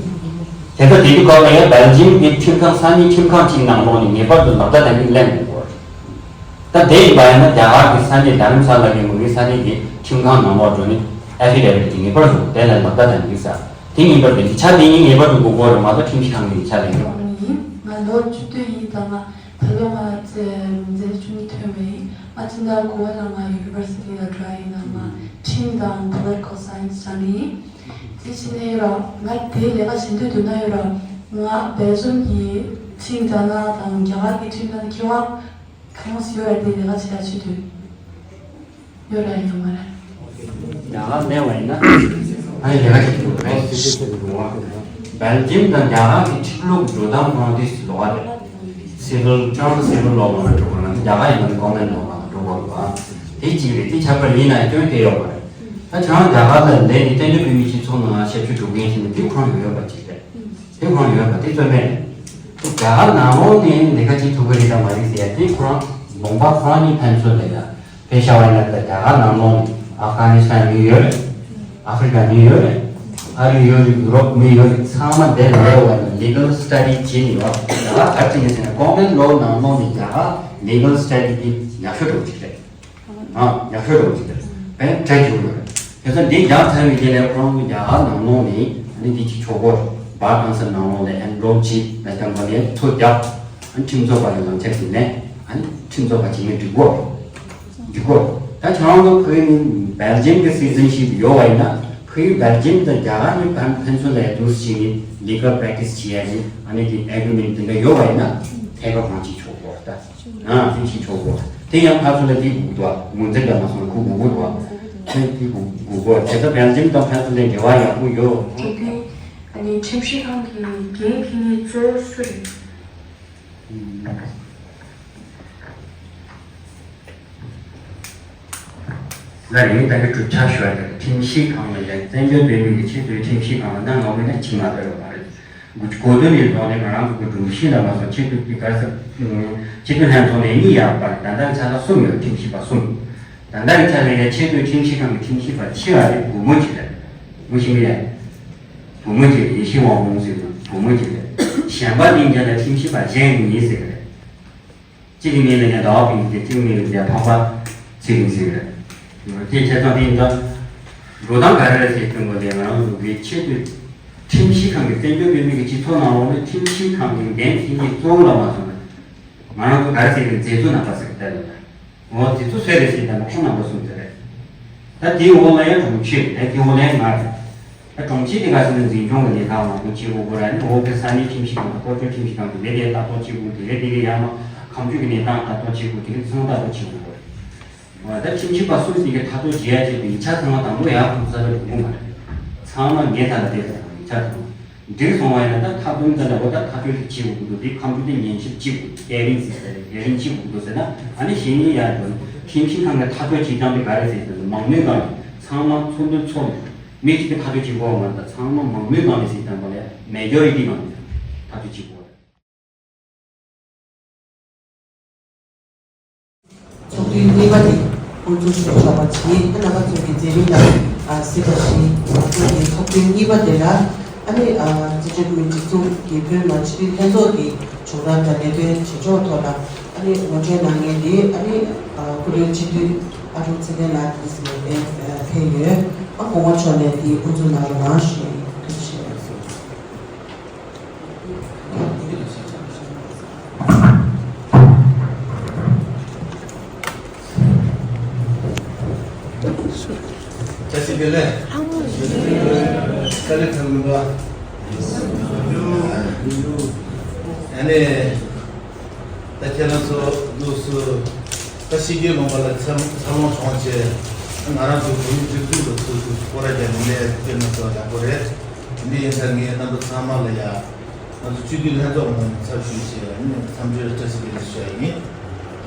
དེ་ལྟར་དེ་དུས་སྐབས་ལ་ཡང་སྦེལ་ཇིམ་གྱི་ཁྲིམས་ཁང་ས་གནས་ཁྲིམས་ཁང་གཅིག་ནང་ལོགས་ནས་ངེས་པར་དུ་ལག་བརྡ་དེ་འདྲ་ལེན་དགོས་ཀྱི་རེད། ད་དེ་ཡིན་པ་ཡིན་ན་རྒྱ་གར་གྱི་ས་གནས་དྷ་རམ་ས་ལ་གི་མུ་གེ་ས་གནས་ཀྱི་ཁྲིམས་ཁང་ནང་ལོགས་འགྲོ་ནས་ཨེ་ཕི་ཌེ་བིཊ་དེ་ངེས་པར་དུ་དེ་ལ་ལག་བརྡ་དང་འདུག་ས་དེ་ངེས་པར་དུ་ཡིག་ཆ་དེ་ཡིན་ངེས་པར་དུ་དགོས་ཀྱི་རེད་མ་གཏོགས་ཁྲིམས་ཞིབ་ཁང་གི་ཡིག་ཆ་ལེན་རྒྱུ། ཡིན། ང་ལོ་བཅུ་བདུན་ཡིན་ད་ང་ད་ལོ་ང་ཚེ་མཛད་ཆུང་ཐོན་པ་ཡིན། ང་ཕྱི་ཟླ་དགུ་པ་ལ་ང་ཡུ་ནི་ཝར་སི་ཊི་ལ་འགྲོ་ཡ་ཡིན་ན་ང་ཁྲིམས་དང་པོ་ལི་ཊི་ཀལ་སའེན་སི་སྦྱངས་ནི་ཡིན། དེ་བྱས་ནས་ཡོད་ར་ང་དེ་ལས་ཀ་བྱེད་འདོད་འདུག་ན་ཡོད་ར་ང་བལ་ཟུང་གི་ཁྲིམས་ད་ན་དང་རྒྱ་གར་གྱི་ཁྲིམས་ད་ན་ཁྱེད་བ། གང་ཡོད་ར་དེ་ལས་ཀ་བྱེད་ཡ་ཆེད་དུ་ཡོད་ར་ཡོད་མ་རེད། རྒྱ་གར་གནས་པ་ཡིན་ན་ཨ་ནི་ལས་ཀ་བྱེད་ཐུབ་རེད། སྦེལ་ཇིམ་དང་རྒྱ་གར་གྱི་ཁྲིམས་ལུགས་འགྲོ་སྟངས་ཁོ་རང་དེ་ལོགས་རེད། སི་ཝིལ་ཅང་སི་ཝིལ་ལོ་ལ་འགྲོ་དགོས་ན་རྒྱ་གར་ཡིན་ན་གོ་མེན་ལོ་ལ་འགྲོ་དགོས་རེད་པ། དེ་གཅིག་རེད། དེ་ཁྱད་པར་ཡིན་ན་སྐྱོན་དེ་ཡོད་མ་རེད། ད་ཁྱེད་རང་རྒྱ་གར་ལ་སླེབས་ནས་བཙན་བྱོལ་བོད་མིའི་སྤྱི་ཚོགས་ནང་ཞབས་ཞུ་སྒྲུབ་མཁན་ཞིག་ནི་དེ་ཁོ་རང་ཡོད་པ་གཅིག་རེད། དེ་ཁོ་རང་ཡོད་པ་དེ་རྩོད་མེད་རེད། རྒྱ་གར་ནང་ལོགས་ནས་ལས་ཀ་བྱེད་ཐུབ་ཀྱི་རེད་དམ་མ་རེད་ཟེར་ཡ་དེ་ཁོ་རང་ལུང་པ་ཁོ་རང་གཉིས་ཕན་ཚུན་ལ་ཡ་དཔེ་བཞག་པ་ཡིན་ན་ད་རྒྱ་གར་ནང་ལོགས་ནས་ཨབ་གྷ་ནི་སི་ཐན་མི་ཡོད་རེད། ཨ་ཧྥི་རི་ཀ་མི་ཡོད་རེད། ཨ་རི་ཡོད་རེད། ཡུ་རོབ་མི་ཡོད་རེད། ཚང་མ་འདིར་སླེབས་པ་ཡིན་ན་ལི་གལ་སི་ཊ་ཌི་བྱས་ནས་ཡོད་རྒྱ་གར་ག་རེ་བྱེད་ཀྱི་ཟེར་ན་ཀོ་མེན་ལོ་ནང་ལོགས་ནས་རྒྱ་གར་ལི་གལ་སི་ཊ་ཌི་དེ་ཡག་ཤོས་འགྲོ་གི་རེད། ཨ་ཡག་ཤོས་རེད་འོ་ཅིག་དེ་བས་གྲ་རྒྱུག་ཡོད་རེད། དེ་ཚོ་འདི་རྒྱག་ཚར་བའི་རྗེས་ལ་ཁོ་རང་གི་རྒྱ་གར་ནང་ལོགས་ནས་ཨ་ནི་འདི་ཅིག་ཆོག་གོ་རེད། བར་ཁང་སར་ནང་ལོགས་ལ་ཨེན་རོལ་བྱས་ལ་ཀྱང་པ་ལས་ཐོ་རྒྱག་ཨ་ནི་ཁྲིམས་རྩོད་པ་ལ་ལངས་ཆ་ཟིན་ནས་ཨ་ནི་ཁྲིམས་རྩོད་པ་བྱེད་མཁན་འགྲིག་གོ་འགྲིག་གོ་ད་ཁྱེད་རང་ཚོ་ཕ་གི་ནི་སྦེལ་ཇམ་གི་སི་ཊི་ཛན་ཤིབ་ཡོད་པ་ཡིན་ན་ཕ་གི་སྦེལ་ཇམ་དང་རྒྱ་གར་གཉིས་ཕན་ཕན་ཚུན་ལ་འདུག་སེ་བྱས་ནས་ལི་གལ་པེ་རེག་ཊི་སི་བྱེད་ཡ་ཡིན་ཨ་ནི་དེ་ཨེ་གྷི་རི་མེན་ཊི་དེ་འདྲ་ཡོད་པ་ཡིན་ན་ཐད་ཀར་གང་ཅིག་ཆོག་གོ་ད། ཨ་དེ་ཞིག་ཆོག་གོ་དེ་ཡང་ཕར་ཚུར་ལ་དེ་དགོས་འདུག་ངོས་འཛིན་འདྲ་མ་སོང་ཁུ་དགོས་གོ་འདུག་དེ་དེ་དགོས་དགོས་གོ་དེ་ལྟ་བན་ཟིམ་དང་ཕར་ཚུར་ལ་འབྲེལ་བ་ཡག་པོ་ཡོད། དེ་དུས་ཨ་ནི་ཁྲིམས་ཞིབ་ཁང་གི་འགན་འཁྱེར་མཁན་གཙོ་བོ་སུ་རེད། ང་རེ་ད་གི་གྲུབ་ཆ་ཞུ་བ་རེད། ཁྲིམས་ཞིབ་ཁང་ལ་ཡང་བཙན་བྱོལ་བོད་མི་གི་ཆེས་མཐོའི་ཁྲིམས་ཞིབ་ཁང་ལ་གནང་ངོ་མིན་ན་ཕྱིན་མ་ཐུབ་ཡོད་མ་རེད། གོ་དོན་ནས་ལོག་ནས་ང་རང་ཚོ་གི་སྒྲོམ་གཞི་ལ་མ་སོང་ཆེད་དུ་གི་ག་ས་ཆེད་དུ་ལྷན་ཚོགས་ནས་གཉིས་ཡག་པར་ད་ལྟའི་ཆ་ལ་གསུམ་ཡོད། ཁྲིམས་ཞིབ་པ་གསུམ། ད་ལྟའི་ཆ་ལ་ཡང་ཆེད་དུ་ཁྲིམས་ཞིབ་ཁང་གི་ཁྲིམས་ཞིབ་པ་ཆེ་བ་དེ་བུ་མོ་གཅིག་རེད། བུ་ཤི་མི་རེད། བུ་མོ་གཅིག་ཡེ་ཤེས་དབང་མོང་ཟེར་བུ་མོ་གཅིག་རེད། གཞན་པ་དེ་འཇལ་ལ་ཁྲིམས་ཞིབ་པ་གཞན་གཉིས་ཟེར་གི་རེད། གཅིག་གི་མིང་ལ་ཡང་ཟླ་བ་ཕིང་ཟེར། གཅིག་གི་མིང་ལ་ཡང་ཕམ་པ་ཚེ་རིང་ཟེར་གི་རེད། དེ་བྱས་ཙང་དེ་ཡིན་ཙང་། འགྲོ་སྟངས་ག་རེ་རེད་ཟེར་དུས་ང་ལས་ང་རང་ཚོ་གི་ཆེད་དུ་ཁྲིམས་ཞིབ་ཁང་གི་བཙན་བྱོལ་བོད་མི་གི་སྤྱི་ཚོགས་ནང་ལོགས་ནས་ཁྲིམས་ཞིབ་ཁང་གི་འགན་འཁྱེར་མཁན་གཙོ་བོ་ལ་མ་སོང་ན། ང་རང་ཚོ་ག་རེ་ཟེར་གི་མཛད་གཙོ་རྣམ་པ་ཟེར་གི་ད་ལོ་ན། འོ་དེ་ཚོ་སུ་རེད་ཟེར་ད་ལོ་ཁོང་རྣམ་པ་གསུམ་ཟེར་རེད། ད་དེའི་འོག་ལ་ཡང་དྲུང་ཆེ་རེད། དེའི་འོག་ལ་ཡང་ང་རེད། ད་གྲོང་ཁྱེར་དེ་ག་ཟེར་ན་འཛིན་སྐྱོང་གི་གནས་སྟངས་མང་པོ་བྱེད་དགོས་ཀྱི་རེད། ཨ་ནི་འོག་གི་ས་གནས་ཁྲིམས་ཞིབ་ཁང་དང་སློབ་སྦྱོང་ཁྲིམས་ཞིབ་ཁང་དེ་ལས་དེ་ལྟ་རྟོག་བྱེད་དགོས། དེ་ལས་དེ་གི་ཡར་མར་ཁམས་ཕྱོགས་ཀྱི་གནས་སྟངས་ལྟ་རྟོག་བྱེད་དགོས། དེ་ལས་ཚང་ལྟ་རྟོག་བྱེད་དགོས་རེད། ད་ཁྲིམས་ཞིབ་པ་སུ་ཞིག་གིས་ཐག་གཅོད་བྱེད་ཡ་བྱེད་དུས་ཡིག་ཆ་ཚང་མ་དང་པོ་ཡར་ཁོང་ཚོ་ལ་འགྲོ་གི་མ་རེད། ཚང་མ་ངས་ད་ལ་བལྟས་ད་ཡིག་ཆ་ཚང་མ་འགྲིག་སོང་བ་ཡིན་ན། ད་མཐའ་དོན་ད་ལ་འོ་ད་ཐག་གཅོད་ཞིག་བྱེད་དགོས་ཀྱི་འདུག་དེ་ཁམས་ཕྱོགས་དེ་ཉན་ཞིབ་བྱེད་དགོས། ཧེ་རིང་ཟེར་ཟེར་རེད། ཧེ་རིང་བྱེད་དགོས་ཀྱི་འདུག་ཟེར་ན། ཨ་ནི་གཞན་ཡིན་ཡར་འགྲོ་ཁྲིམས་ཞིབ་ཁང་གི་ཐག་གཅོད་བྱེད་སྟངས་དེ་ག་རེ་ཟེར་ན། མང་མོས་སྒང་ནས་ཚང་མ་ཚོགས་འདུ་ཚོགས་ནས་མི་གཅིག་གིས་ཐག་གཅོད་བྱེད་དགོས་པ་མ་རེད། ད་ཚང་མ་མང་མོས་སྒང་ནས་ཟེར་སྟངས་པ་ལས་མེ་ཇོ་རི་ཊི་སྒང་ནས་ཐག་གཅོད་བྱེད་དགོས་པ་རེད། ཚོགས་དུས་གཉིས་པ་དེ་དབུ་འཛུགས་ཞུ་ཆོག་པ་བྱས། ཨ་ནི་ང་ཚོ་གི་མཛད་རིམ་ལ་གཟིགས་པ་བཞིན་ང་ཚོ་གི་ཚོགས་དུས་གཉིས་པ་དེ་ལ་ཨ་ནི་སྤྱི་ཁྱབ་མི་སྤྱི་ཚོགས་ཀྱི་བོད་མི་མང་སྤྱི་འཐུས་ལྷན་ཚོགས་ཀྱི་བྱུང་རབས་དང་ལས་དོན་བྱེད་ཕྱོགས་ཐོག་ལ་ཨ་ནི་ངོ་སྤྲོད་གནང་མཁན་དེ་ཨ་ནི་སྐུ་མགྲོན་སྤྱི་འཐུས་ཨ་ཀྲུག་ཚེ་བརྟན་ལགས་དེ་ཕེབས་ཡོད། ཨ་སྐུ་ངོ་མཆོག་ནས་དེ་དབུ་འཛུགས་གནང་རོགས་གནང་ཞུ་ཡི། ཐུགས་རྗེ་ཆེ། བཀྲ་ཤིས་བདེ་ལེགས། བཀྲ་ཤིས་བདེ་ལེགས། ཨ་ནི། ད་ཁྱེད་རང་ཚོ་འདུག་སུ། ད་ཕྱི་རྒྱལ་ལུང་པ་ལ་འཚར་འཚར་ལོངས་བྱུང་བྱས། ང་རང་ཚོ་བོད་མི་སྒྲིག་འཛུགས་ལ་སོ་སོའི་སྐོར་ར་རྒྱ་མི་ལས་དཔེ་མི་ཚོ་ཡག་པོ་རེད། འདི་ཡིན་ཙང་ངས་རྣམ་པ་ཚང་མ་ལ་ཡ། ང་ཚོ་སྤྱི་འཐུས་ལྷན་ཚོགས་ནང་ཚབ་ཞུས་བྱས་ཨ་ནི་འཚམས་འདྲིར་བཀྲ་ཤིས་བདེ་ལེགས་ཞུ་ཡ་ཡིན།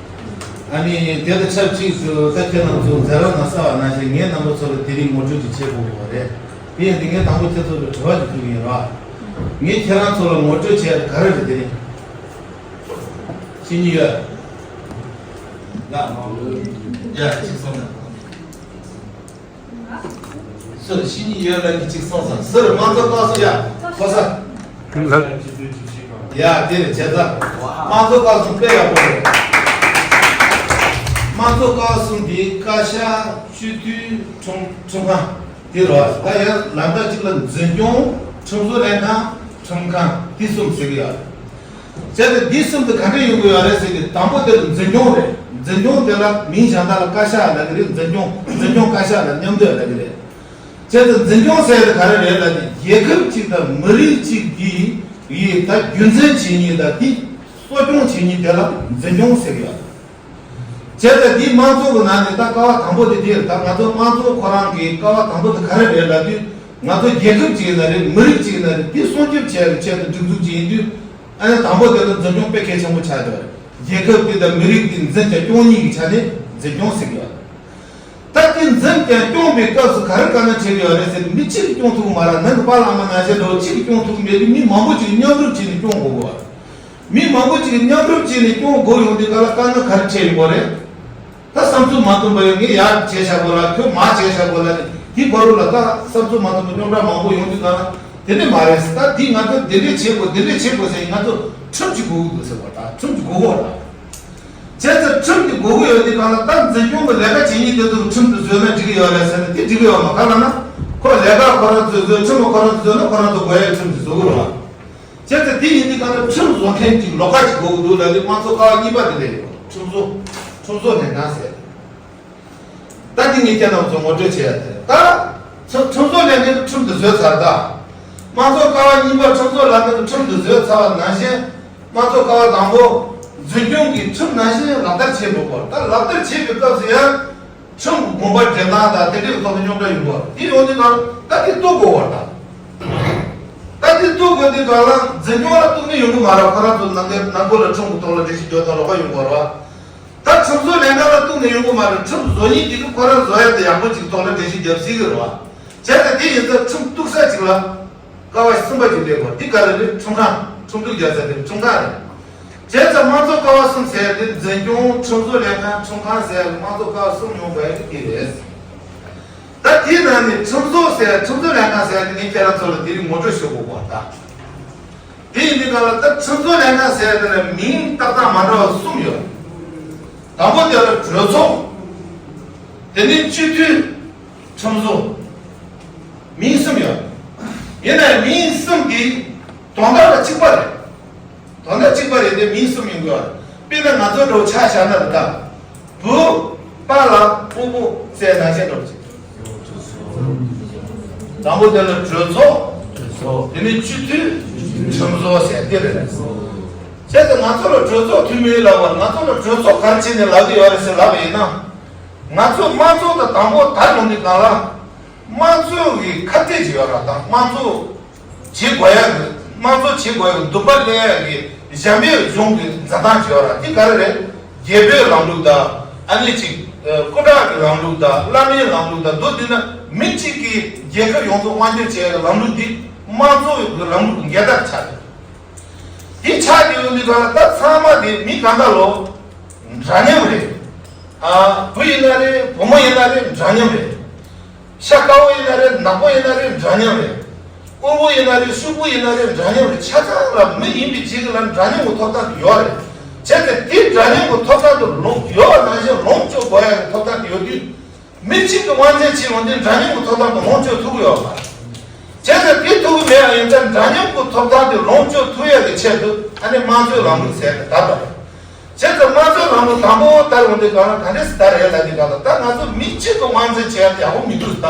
ཨ་ནི་དེ་དང་ཆབས་ཅིག་ཏུ་ད་ཁྱེད་རང་ཚོ་མཛད་ར་ན་གསར་བ་ནང་བཞིན་ངས་རྣམ་པ་ཚོ་ལ་དེ་རིང་ངོ་སྤྲོད་ཅིག་བྱེད་དགོས་པ་རེད། དེ་ཡིན་དུས་ངས་དང་པོ་ཁྱེད་ཚོ་ལ་དྲི་བ་ཅིག་ཕུལ་གི་ཡིན་ར། ངས་ཁྱེད་རང་ཚོ་ལ་ངོ་སྤྲོད་བྱས་ག་རེ་རེད་དེ་རིང་། ཤེས་ཉེན་ཡོད། ལ། ཡ་ཅིག་སོང་ན། སུ་ལ་ཤེས་ཉེན་ཡོད་ལབ་ཀྱི་ཅིག་སོང་ཙང་སུ་རེད། དམངས་གཙོ་བཀའ་ཟུར་ཡ་གོ་ས། ཡ་དེ་རེད་བྱས་ཙང་། དམངས་གཙོ་བཀའ་ཟུར་དཔེ་ཡག་པོ་རེད། དམངས་གཙོ་བཀའ་ཟུར་འདི་བཀའ་ཤག་སྤྱི་འཐུས་ཁྲིམས་ཁྲིམས་ཁང་དེ་རེད་བ། ད་ཡང་ལམ་ཁ་གཅིག་ལ་འཛིན་སྐྱོང་ཁྲིམས་བཟོ་ལྷན་ཁང་ཁྲིམས་ཁང་དེ་གསུམ་ཟེར་གི་ཡོད། བྱས་ཏེ་འདི་གསུམ་དུ་ག་འདྲ་ཡོང་གི་ཡོད་རེད་ཟེར་ཏེ། དང་པོ་དེ་ལ་འཛིན་སྐྱོང་རེད། འཛིན་སྐྱོང་དེ་ལ་མིང་བྱང་ཐ་ལ་བཀའ་ཤག་ལབ་ཀྱི་རེད། འཛིན་སྐྱོང་འཛིན་སྐྱོང་བཀའ་ཤག་ལ་མཉམ་འདོད་ལབ་ཀྱི་རེད། བྱས་ཏེ་འཛིན་སྐྱོང་ཟེར་དེ་ག་རེ་རེད་ལབ་ན། རྒྱལ་ཁབ་ཅིག་དང་མི་རིགས་ཅིག་གི་ཡི་ད་རྒྱུན་འཛིན་བྱེད་མཁན་དང་དེ་གསོ་སྐྱོང་བྱེད་མཁན་དེ་ལ་འཛིན་སྐྱོང་ཟེར་གྱི་ཡོད། བྱས་ཙང་འདིའི་དམངས་གཙོ་གི་ནང་ནས་ད་ཀ་བ་དང་པོ་དེ་དེ་རེད། ད་ང་ཚོ་དམངས་གཙོ་ཁོ་རང་གི་ཀ་བ་དང་པོ་དེ་ག་རེ་རེད་ལབ་དུས། ང་ཚོ་རྒྱལ་ཁབ་ཅིག་ཡིན་ན་རེད། མི་རིགས་ཅིག་ཡིན་ན་རེད། དེ་སྲུང་སྐྱོབ་བྱེད་ཡག་གི་ཆེད་དུ་སྒྲིག་འཛུགས་ཅིག་ཡིན་དུས། ཨ་ནི་དང་པོ་དེ་ལ་འཛིན་སྐྱོང་དཔེ་གལ་ཆེན་པོ་ཆགས་ཡོད་རེད། རྒྱལ་ཁབ་དེ་དང་མི་རིགས་དེ་འཛིན་ཀྱང་སྐྱོང་ནི་གི་ཆ་ནས་འཛིན་སྐྱོང་ཟེར་གྱི་ཡོད་རེད། ད་དེ་འཛིན་ཀྱང་སྐྱོང་པའི་སྐབས་སུ་ག་རེ་དཀའ་ངལ་འཕྲད་ཀྱི་ཡོད་རེད་ཟེར་ན། མི་གཅིག་གིས་སྐྱོང་ཐུབ་ཀྱི་མ་རེད། ནང་གི་པཱ་ལགས་ཨ་མ་ནང་བཞིན་འདྲ་བོ་གཅིག་གིས་སྐྱོང་ཐུབ་ཀྱི་མེད་དུས། མི་མང་པོ་ཅིག་མཉམ་རུབ་བྱས་ནས་སྐྱོང་དགོས་ཀྱི་ཡོད་རེད། མི་མང་པོ་ཅིག་མཉམ་རུབ་བྱས་ནས་སྐྱོང་དགོས་ཡོང་དུས་ག་ལ་དཀའ་ངལ་ག་རེ་འཕྲད་ཡོང་གི་རེད། ད་བསམ་ཚུལ་མ་མཐུན་པ་ཡོད། ངས་ཡར་བྱས་བཞག་དགོས་ལ་ཁྱོད་མར་བྱས་བཞག་དགོས་ལ་ནི། དེའི་བར་དུ་ལ་ད་བསམ་ཚུལ་མ་མཐུན་པ་རྙོག་དྲ་མང་པོ་ཡོང་དུས་ག་ལ་དེ་འདྲས་མ་རེད། ད་འདི་ང་ཚོ་འདི་འདྲས་བྱེད་དགོས་འདི་འདྲས་བྱེད་དགོས་ཟེར་ཡིན། ང་ཚོ་ཁྲིམས་ཀྱི་དགོས་ཀྱི་འདུག་ཟེར་བ། ད་ཁྲིམས་ཀྱི་དགོས་ཀྱི་ཡོད་རེད། བྱས་ཙང་ཁྲིམས་ཀྱི་དགོས་ཀྱི་ཡོད་དུས་ག་ལ་ད་འཛིན་སྐྱོང་གི་ལས་ཀ་བྱེད་མཁན་དེ་ཚོ་ཁྲིམས་དེ་བཟོས་ན་འགྲིག་གི་ཡོད་རེད་ཟེར་ན། དེ་འགྲིག་གི་ཡོད་མ་རེད། ག་ལ་ན་ཁོ་ལས་ཀ་ཁོ་རང་ཚོས་བཟོས། ཁྲིམས་ཁོ་རང་ཚོས་བཟོས་ན་ཁོ་རང་ཚོ་དགོས་ཡག་ཁྲིམས་དེ་བཟོ་གི་རེད་བ། བྱས་ཙང་དེ་ཡིན་དུས་ག་ལ་ཁྲིམས་བཟོ་མཁན་གྱི་ལོགས་ཀ་ཅིག་དགོས་ཀྱི་འདུག་ལབ་དུས། དམངས་གཙོ་ཀ་བ་གཉིས་པ་དེ་ལས་ཁྲིམས་བཟོ། ཁྲིམས་བཟོ་ལྷན་ཁང་ཟེར། ད་འདི་ངས་ཁྱེད་རྣམ་ཚོ་ངོ་སྤྲོད་བྱེད་ཡ་དེ། ད་ཁྲིམས་ཁྲིམས་བཟོ་ལྷན་ཁང་གི་ཁྲིམས་དེ་བཟོས་ཚར། ད་དམངས་གཙོ་ཀ་བ་གཉིས་པ་ཁྲིམས་བཟོ་ལྷན་ཁང་གི་ཁྲིམས་དེ་བཟོས་ཚར་བ་ནང་བཞིན། དམངས་གཙོ་ཀ་བ་དང་པོ་འཛིན་སྐྱོང་གི་ཁྲིམས་ནང་བཞིན་ལག་བསྟར་བྱེད་དགོས་པ། ད་ལག་བསྟར་བྱེད་པའི་སྐབས་སུ་ཡང་ཁྲིམས་ཀྱི་དགོངས་པ་འགྲེལ་སྟངས་དང་དེ་འདྲའི་ཐོག་ནས་རྙོག་དྲ་ཡོང་གི་ཡོད་རེད། དེ་ཡོང་དུས་ག་ལ་ད་དེ་གཏུག་དགོས་པ་རེད། ད་ད་དེ་གཏུག་དགོས་དུས་ག་ལ་འཛིན་སྐྱོང་ལ་གཏུག་ནི་ཡོང་གི་མ་རེད། ཁོ་རང་ཚོ་ནང་ནང་ཁུལ་ལ་ཁྲིམས་ཀྱི་ཐོག་ལ་འགྲེལ་བཤད་རྒྱག་སྟངས་ལོགས་ཀ་ཡོང་གི་ཡོད་རེད། ད་ཁྲིམས་བཟོ་ལྷན་ཁང་ལ་གཏུག་ནས་ཡོང་གི་མ་རེད། ཁྲིམས་བཟོ་མཁན་དེ་གིས་ཁོ་རང་བཟོ་ཡ་དེ་ཡག་པོ་ཅིག་ཐོག་ལ་འགྲེལ་བཤད་རྒྱབ་སྲིད་ཀྱི་རེད་བ། བྱས་ཙང་དེ་ཡིན་ཙང་ཁྲིམས་གཏུག་ས་ཅིག་ལ་ཀ་བ་གསུམ་པ་ཅིག་སླེབས་དགོས། འདི་ག་རེ་རེད། ཁྲིམས་ཁང་། ཁྲིམས་གཏུག་རྒྱག་ས་དེ་ཁྲིམས་ཁང་རེད། བྱས་ཙང་དམངས་གཙོ་ཀ་བ་གསུམ་ཟེར་ཡ་དེ་འཛིན་སྐྱོང་། ཁྲིམས་བཟོ་ལྷན་ཁང་། ཁྲིམས་ཁང་ཟེར་ཡ་དེ་དམངས་གཙོ་ཀ་བ་གསུམ་ཡོང་དགོས་ཡ་དེ་དེ་རེད། ད་དེའི་ནང་ནས་ཁྲིམས་བཟོ་ཟེར་ཡ། ཁྲིམས་བཟོ་ལྷན་ཁང་ཟེར་ཡ་དེ་ངས་ཁྱེད་རང་ཚོ་ལ་དེ་རིང་ངོ་སྤྲོད་ཞུ་དགོས་པ་ད། དེ་ཡིན་དུས་ག་ལ་ད་ཁྲིམས་བཟོ་ལྷན་ཁང་ཟེར་ཡ་དེ་ལ་མིང་ཏག་ཏག་མ་འདྲ་བ་གསུམ་ཡོད། དང་པོ་དེ་ལ་གྲོས་ཚོགས། དེ་ནས་སྤྱི་འཐུས། ཁྲིམས་བཟོ། མིང་གསུམ་ཡོད། ཡིན་ནའི་མིང་གསུམ་གྱི་དོན་དག་ལ་གཅིག་པ་རེད། དོན་དག་གཅིག་པ་རེད་དེ། མིང་གསུམ་ཡིན་དགོས། དཔེར་ན་ང་ཚོ་འདྲ་བོ་ཆ་བཞག་ན་རེད་ད། བུ། པཱ་ལགས། སྤོ་བོ་ཟེར་ནང་བཞིན་འདྲ་བོ་ཅིག་ད་ དང་པོ་དེ་ལ་གྲོས་ཚོགས། དེ་ནས་སྤྱི་འཐུས། ཁྲིམས་བཟོ་ཟེར་དེ་རེད། བྱས་ཙང་ང་ཚོ་ལ་གྲོས་ཚོགས་འཐུས་མི་ལབ་པ། ང་ཚོ་ལ་གྲོས་ཚོགས་ག་རེ་བྱས་ནས་ལབ་ཀྱི་ཡོད་རེད་ཟེར་ལབ་པ་ཡིན་ན། ང་ཚོ་དམངས་གཙོ་དང་དང་པོ་དར་ཡོང་དུས་སྒང་ལ། དམངས་གཙོ་གི་ཁ་གཏད་ཅིག་ཡོད་ར། དང་དམངས་གཙོ་བྱེད་དགོས་ཡ་གི། དམངས་གཙོ་བྱེད་དགོས་ཡ་གི་འདུན་པ་སླེབས་ཡ་གི་གཞན་པའི་གཞུང་གི་འཛིན་སྟངས་ཅིག་ཡོད་ར། དེ་ག་རེ་རེད། རྒྱལ་པོའི་ལམ་ལུགས་དང་། ཨ་ནི་ཅིག་ཨ། སྐུ་དྲག་གི་ལམ་ལུགས་དང་། བླ་མའི་ལམ་ལུགས་དང་། མདོར་བསྡུས་ན་མི་གཅིག་གིས་རྒྱལ་ཁབ་ཡོངས་རྫོགས་དབང་སྒྱུར་བྱེད་ཡ་གི་ལམ་ལུགས་འདི་དམངས་གཙོ་གི་ལམ་ལུགས་ཀྱི་འགལ་ཟླ་ཆགས་ཡོད། དེ་ཆགས་ཀྱི་ཡོད་འདི་ག་ལ། ད་ཚང་མ་དེ་མི་གང་ག་ལོ་འདྲ་མཉམ་རེད། ཨ། བུ་ཡིན་ན་རེད། བུ་མོ་ཡིན་ན་རེད། འདྲ་མཉམ་རེད། ཤ་དཀར་པོ་ཡིན་ན་རེད། ནག་པོ་ཡིན་ན་རེད། འདྲ་མཉམ་རེད། དཀོན་པོ་ཡིན་ན་རེད། ཕྱུག་པོ་ཡིན་ན་རེད། འདྲ་མཉམ་རེད། ཆ་ཚང་ལ་མི་ཡིན་པའི་རྗེས་ལ་འདྲ་མཉམ་གྱི་ཐོབ་ཐང་དེ་ཡོད་རེད། བྱས་ཙང་དེ་འདྲ་མཉམ་གྱི་ཐོབ་ཐང་དེ་ལོངས་ཡོད་པ་ནང་བཞིན་ལོངས་སྤྱོད་དགོས་ཡ་གི་ཐོབ་ཐང་དེ་ཡོད་དུས། མི་གཅིག་གིས་དབང་ཆ་བྱས་ཡོང་དུས་འདྲ་མཉམ་གྱི་ཐོབ་ཐང་དེ་ལོངས་སྤྱོད་ཐུབ་ཀྱི་ཡོད་མ་རེད། བྱས་ཙང་དེ་ཐུབ་ཀྱི་མེད་པ་ཡིན་ཙང་། འདྲ་མཉམ་གྱི་ཐོབ་ཐང་དེ་ལོངས་སྤྱོད་ཐུབ་ཡ་གི་ཆེད་དུ་ཨ་ནི་དམངས་གཙོའི་ལམ་ལུགས་ཟེར་ནས་དར་བ་རེད། བྱས་ཙང་དམངས་གཙོའི་ལམ་ལུགས་དང་པོ་དར་ཡོང་དུས་སྒང་ལ་ག་འདྲས་སེ་དར་རེད་ལབ་དུས་སྒང་ལ། ད་ང་ཚོ་མི་གཅིག་གིས་དབང་འཛིན་བྱེད་ཡ་ཡག་པོ་མི་འདུག་ད་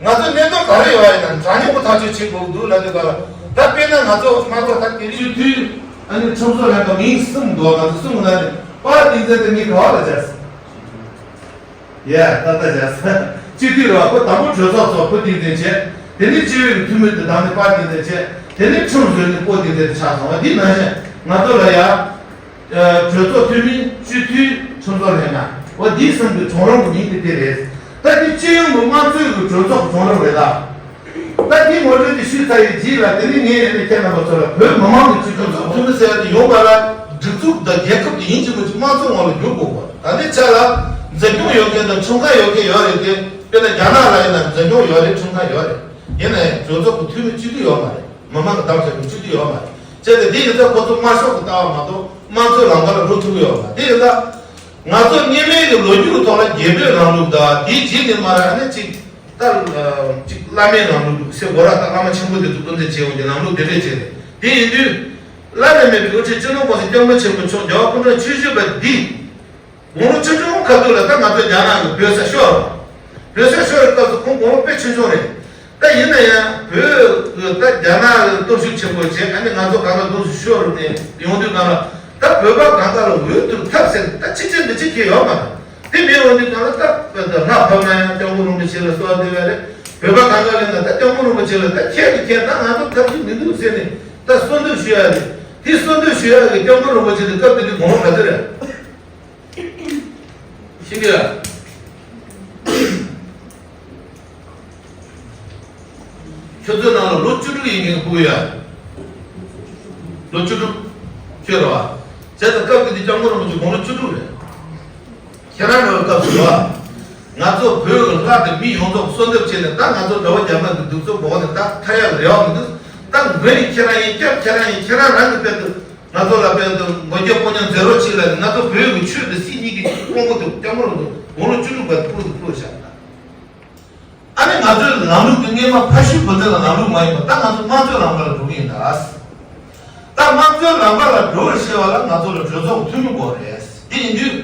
ང་ཚོ་གནད་དོན་ག་རེ་ཡོད་ཡིན་ན་འདྲ་མཉམ་གྱི་ཐག་གཅོད་བྱེད་དགོས་ཀྱི་འདུག་ལབ་དུས་སྒང་ལ། ད་དཔེར་ན་ང་ཚོ་དམངས་གཙོ་ད་དེ་རིང་སྤྱི་འཐུས་ཨ་ནི་ཁྲིམས་བཟོ་ལྷན་ཁང་མིང་གསུམ་འདུག་ང་ཚོ་གསུམ་ལ་ནི་པར་སྟེང་འཛིན་དེ་མི་ག་བ་ལ་བྱས། ཡ། ད་ལྟ་བྱས། སྤྱི་འཐུས་རེད་བ། ཁོ་དང་པོ་གྲོས་ཚོགས་ཚོགས། ཁོ་སྟེང་འཛིན་བྱས། དེ་ནས་སྤྱི་འོས་ཀྱི་འཐུས་མི་དེ་དང་ནི་པར་སྟེང་འཛིན་བྱས། དེ་ནས་ཁྲིམས་བཟོས་ནས་ཁོ་སྟེང་འཛིན་ཆགས་སོང་བ། འདི་ནང་བཞིན་ང་ཚོ་ལ་ཡ། ཨ། གྲོས་ཚོགས་འཐུས་མི། སྤྱི་འཐུས། ཁྲིམས་བཟོ་ལྷན་ཁང་། འོ་འདི་གསུམ་གྱི་གྲོང་རོང་གི་མིང་དེ་དེ་རེད། ད་འདི་སྤྱི་ཡོངས་ཀྱི་དམངས་གཙོའི་གི་གྲོས་ཚོགས་ཀྱི་གྲོང་རོང་རེད་ད། ད་འདི་ངོ་སྤྲོད་དེ་ཞུས་ཚར་བའི་རྗེས་ལ། དེ་ནས་ངས་ཡིན་ནའི་ཁྱེད་རྣམ་པ་ཚོ་ལ་བོད་མི་མང་གི་སྤྱི་ཚོགས་ཚོགས་འཐུས་མི་ཟེར་བ་དེ་ཡོང་བ་ལ། སྒྲིག་འཛུགས་དང་རྒྱལ་ཁབ་དེ་ཡིན་གཅིག་མིན་གཅིག་དམངས་གཙོའི་ངོ་ལ་བསྒྱུར་དགོས་པ། ད་ལྟའི་ཆ་ལ་འཛིན་སྐྱོང་ཡོད་མཁན་དང་ཁྲིམས་ཁང་ཡོད་མཁན་ཡོད་རེད་དེ། དཔེར་ན་རྒྱ་ནག་ལ་ཡིན་ན་འཛིན་སྐྱོང་ཡོད་རེད། ཁྲིམས་ཁང་ཡོད་རེད། ཡིན་ན་ཡང་གྲོས་ཚོགས་ཀྱི་འཐུས་མི་སྤྱི་འཐུས་ཡོད་མ་རེད། མི་མང་གི་བདམས་བྱས་པའི་སྤྱི་འཐུས་ཡོད་མ་རེད། བྱས་ཏེ་དེ་ཡིན་ཙང་ཁོ་ཚོ་དམར་ཤོག་གི་ལྟ་བ་མ་གཏོགས་དམངས་གཙོའི་ལམ་ཁ་ལ་འགྲོ་ཐུབ་ཀྱི་ཡོད་མ་རེད། དེ་ཡིན་ཙང་ང་ཚོ་སྔོན་མའི་གི་ལོ་རྒྱུས་ཀྱི་ཐོག་ལ་རྒྱལ་པོའི་ལམ་ལུགས་དང་དེའི་རྗེས་ནས་མར་ཨ་ནི་ཅིག་ད་ཅིག་བླ་མའི་ལམ་ལུགས་ཟེར་དགོས་ར། ད་བླ་མ་ཆེན་པོ་དེ་ཚོ་སྐུ་འདྲེན་བྱས་ཡོང་གི་ལམ་ལུགས་དེ་འདྲས་བྱས་ཏེ། དེ་ཡིན་དུས་བླ་ན་མེད་པའི་དབུ་ཁྲིད་སྤྱི་ནོར་༸གོང་ས་༸སྐྱབས་མགོན་ཆེན་པོ་མཆོག་རྒྱལ་བ་སྐུ་ཕྲེང་བཅུ་བཞི་པ་འདི། དགུང་ལོ་ཆུང་ཆུང་ཁ་ཐུག་ལ་ད་ང་ཚོ་རྒྱ་ནག་གི་བོད་ས་ཤོར་བ། བོད་ས་ཤོར་བའི་སྐབས་སུ་ཁོང་དགུང་ལོ་དཔེ་ཆུང་ཆུང་རེད། ད་ཡིན་ན་ཡང་བོད་ཀྱི་ད་རྒྱ་ནག་གི་སྟོབས་ཤུགས་ཆེན་པོ་བྱས། ཨ་ནི་ང་ཚོ་གང་ག་དུས་སུ་ཤོར་ནས་ཡོང་དུས་སྒང་ལ། ད་བོད་པ་གང་ག་ལ་འོས་བསྡུ་ཐབས་ཟད་ད་ཅི་བྱེད་འདི་བྱེད་ཁེལ་ཡོད་མ་རེད། དེ་མེད་འོང་དུས་སྒང་ལ་ད་བོད་དུ་ལྷ་ཕབ་ན་ཡང་སྐྱབས་མགོན་རིན་པོ་ཆེ་ལ་གསོལ་བ་འདེབས་ཡ་རེད། བོད་པ་གང་ག་ལ་ན་ད་སྐྱབས་མགོན་རིན་པོ་ཆེ་ལ་ད་ཁྱེད་ཀྱིས་ཁྱེད་ད་ང་ཚོ་ཐབས་ཤེས་མི་འདུག་ཟེར་ནས་ད་གསོལ་འདེབས་ཞུ་ཡ་རེད། དེ་གསོལ་འདེབས་ཞུ་ཡ་གི་སྐྱབས་མགོན་རིན་པོ་ཆེ་དེ་སྐབས་དེ་དུས་དགུང་ལོ་ག་ཚོད་རེད། ཤེས་ཀྱི་ཡ། ཁྱོད་ཚོའི་ནང་ལ་ལོ་བཅུ་དྲུག་ཡིན་མཁན་ཕྲུ་གུ་ཡ། ལོ་བཅུ་དྲུག་ཁྱོད་རེད་བ། བྱས་ཙང་སྐབས་དེ་དུས་སྐྱབས་མགོན་རིན་པོ་ཆེ་དགུང་ལོ་བཅུ་དྲུག་རེད། ཁྱེད་རང་འདྲ་བའི་སྐབས་སུ་རེད་བ། ང་ཚོ་བོད་ཀྱི་ལྷ་དང་མི་ཡོངས་རྫོགས་གསོལ་འདེབས་བྱས་ནས། ད་ང་ཚོ་འདྲ་བོ་རྒྱ་དམར་གྱི་གདུག་རྩུབ་འོག་ནས་ད་ཐར་ཡག་རེ་བ་མི་འདུག་ད་མགོ་ནས་ཁྱེད་རང་ཡིན། སྐྱབས་ཁྱེད་རང་ཡིན། ཁྱེད་རང་རང་གི་དཔལ་དུ། ང་ཚོ་ལ་དཔལ་དུ་མགོན་སྐྱབས་དཔུང་ཉམས་མཛད་རོགས་གྱིས་ལབ་ནས། ང་ཚོ་བོད་ཀྱི་ཆོས་དང་སྲིད་གཉིས་ཀྱི་དཔུང་པོ་དེ་སྐྱབས་མགོན་རིན་པོ་ཆེ་དགུང་ལོ་བཅུ་དྲུག་པ་དེ་ཕུལ་དུ་ཕུལ་བཞག་ད། ཨ་ནི་ང་ཚོའི་ལམ་ལུགས་དེ་སྔོན་མ་ཕ་ཤུལ་བུ་འཛིན་ལ་ལམ་ལུགས་མ་ཡིན་པ། ད་ང་ཚོ་དམངས་གཙོའི་ལམ་ཁ་ལ་འགྲོ་གི་ཡིན་ད། ད་དམངས་གཙོའི་ལམ་ཁ་ལ་འགྲོ་བར་བྱེད་པ་ལ་ང་ཚོ་ལ་གྲོས་ཚོགས་འཐུས་མི་དགོས་རེད། དེ་ཡིན་དུས་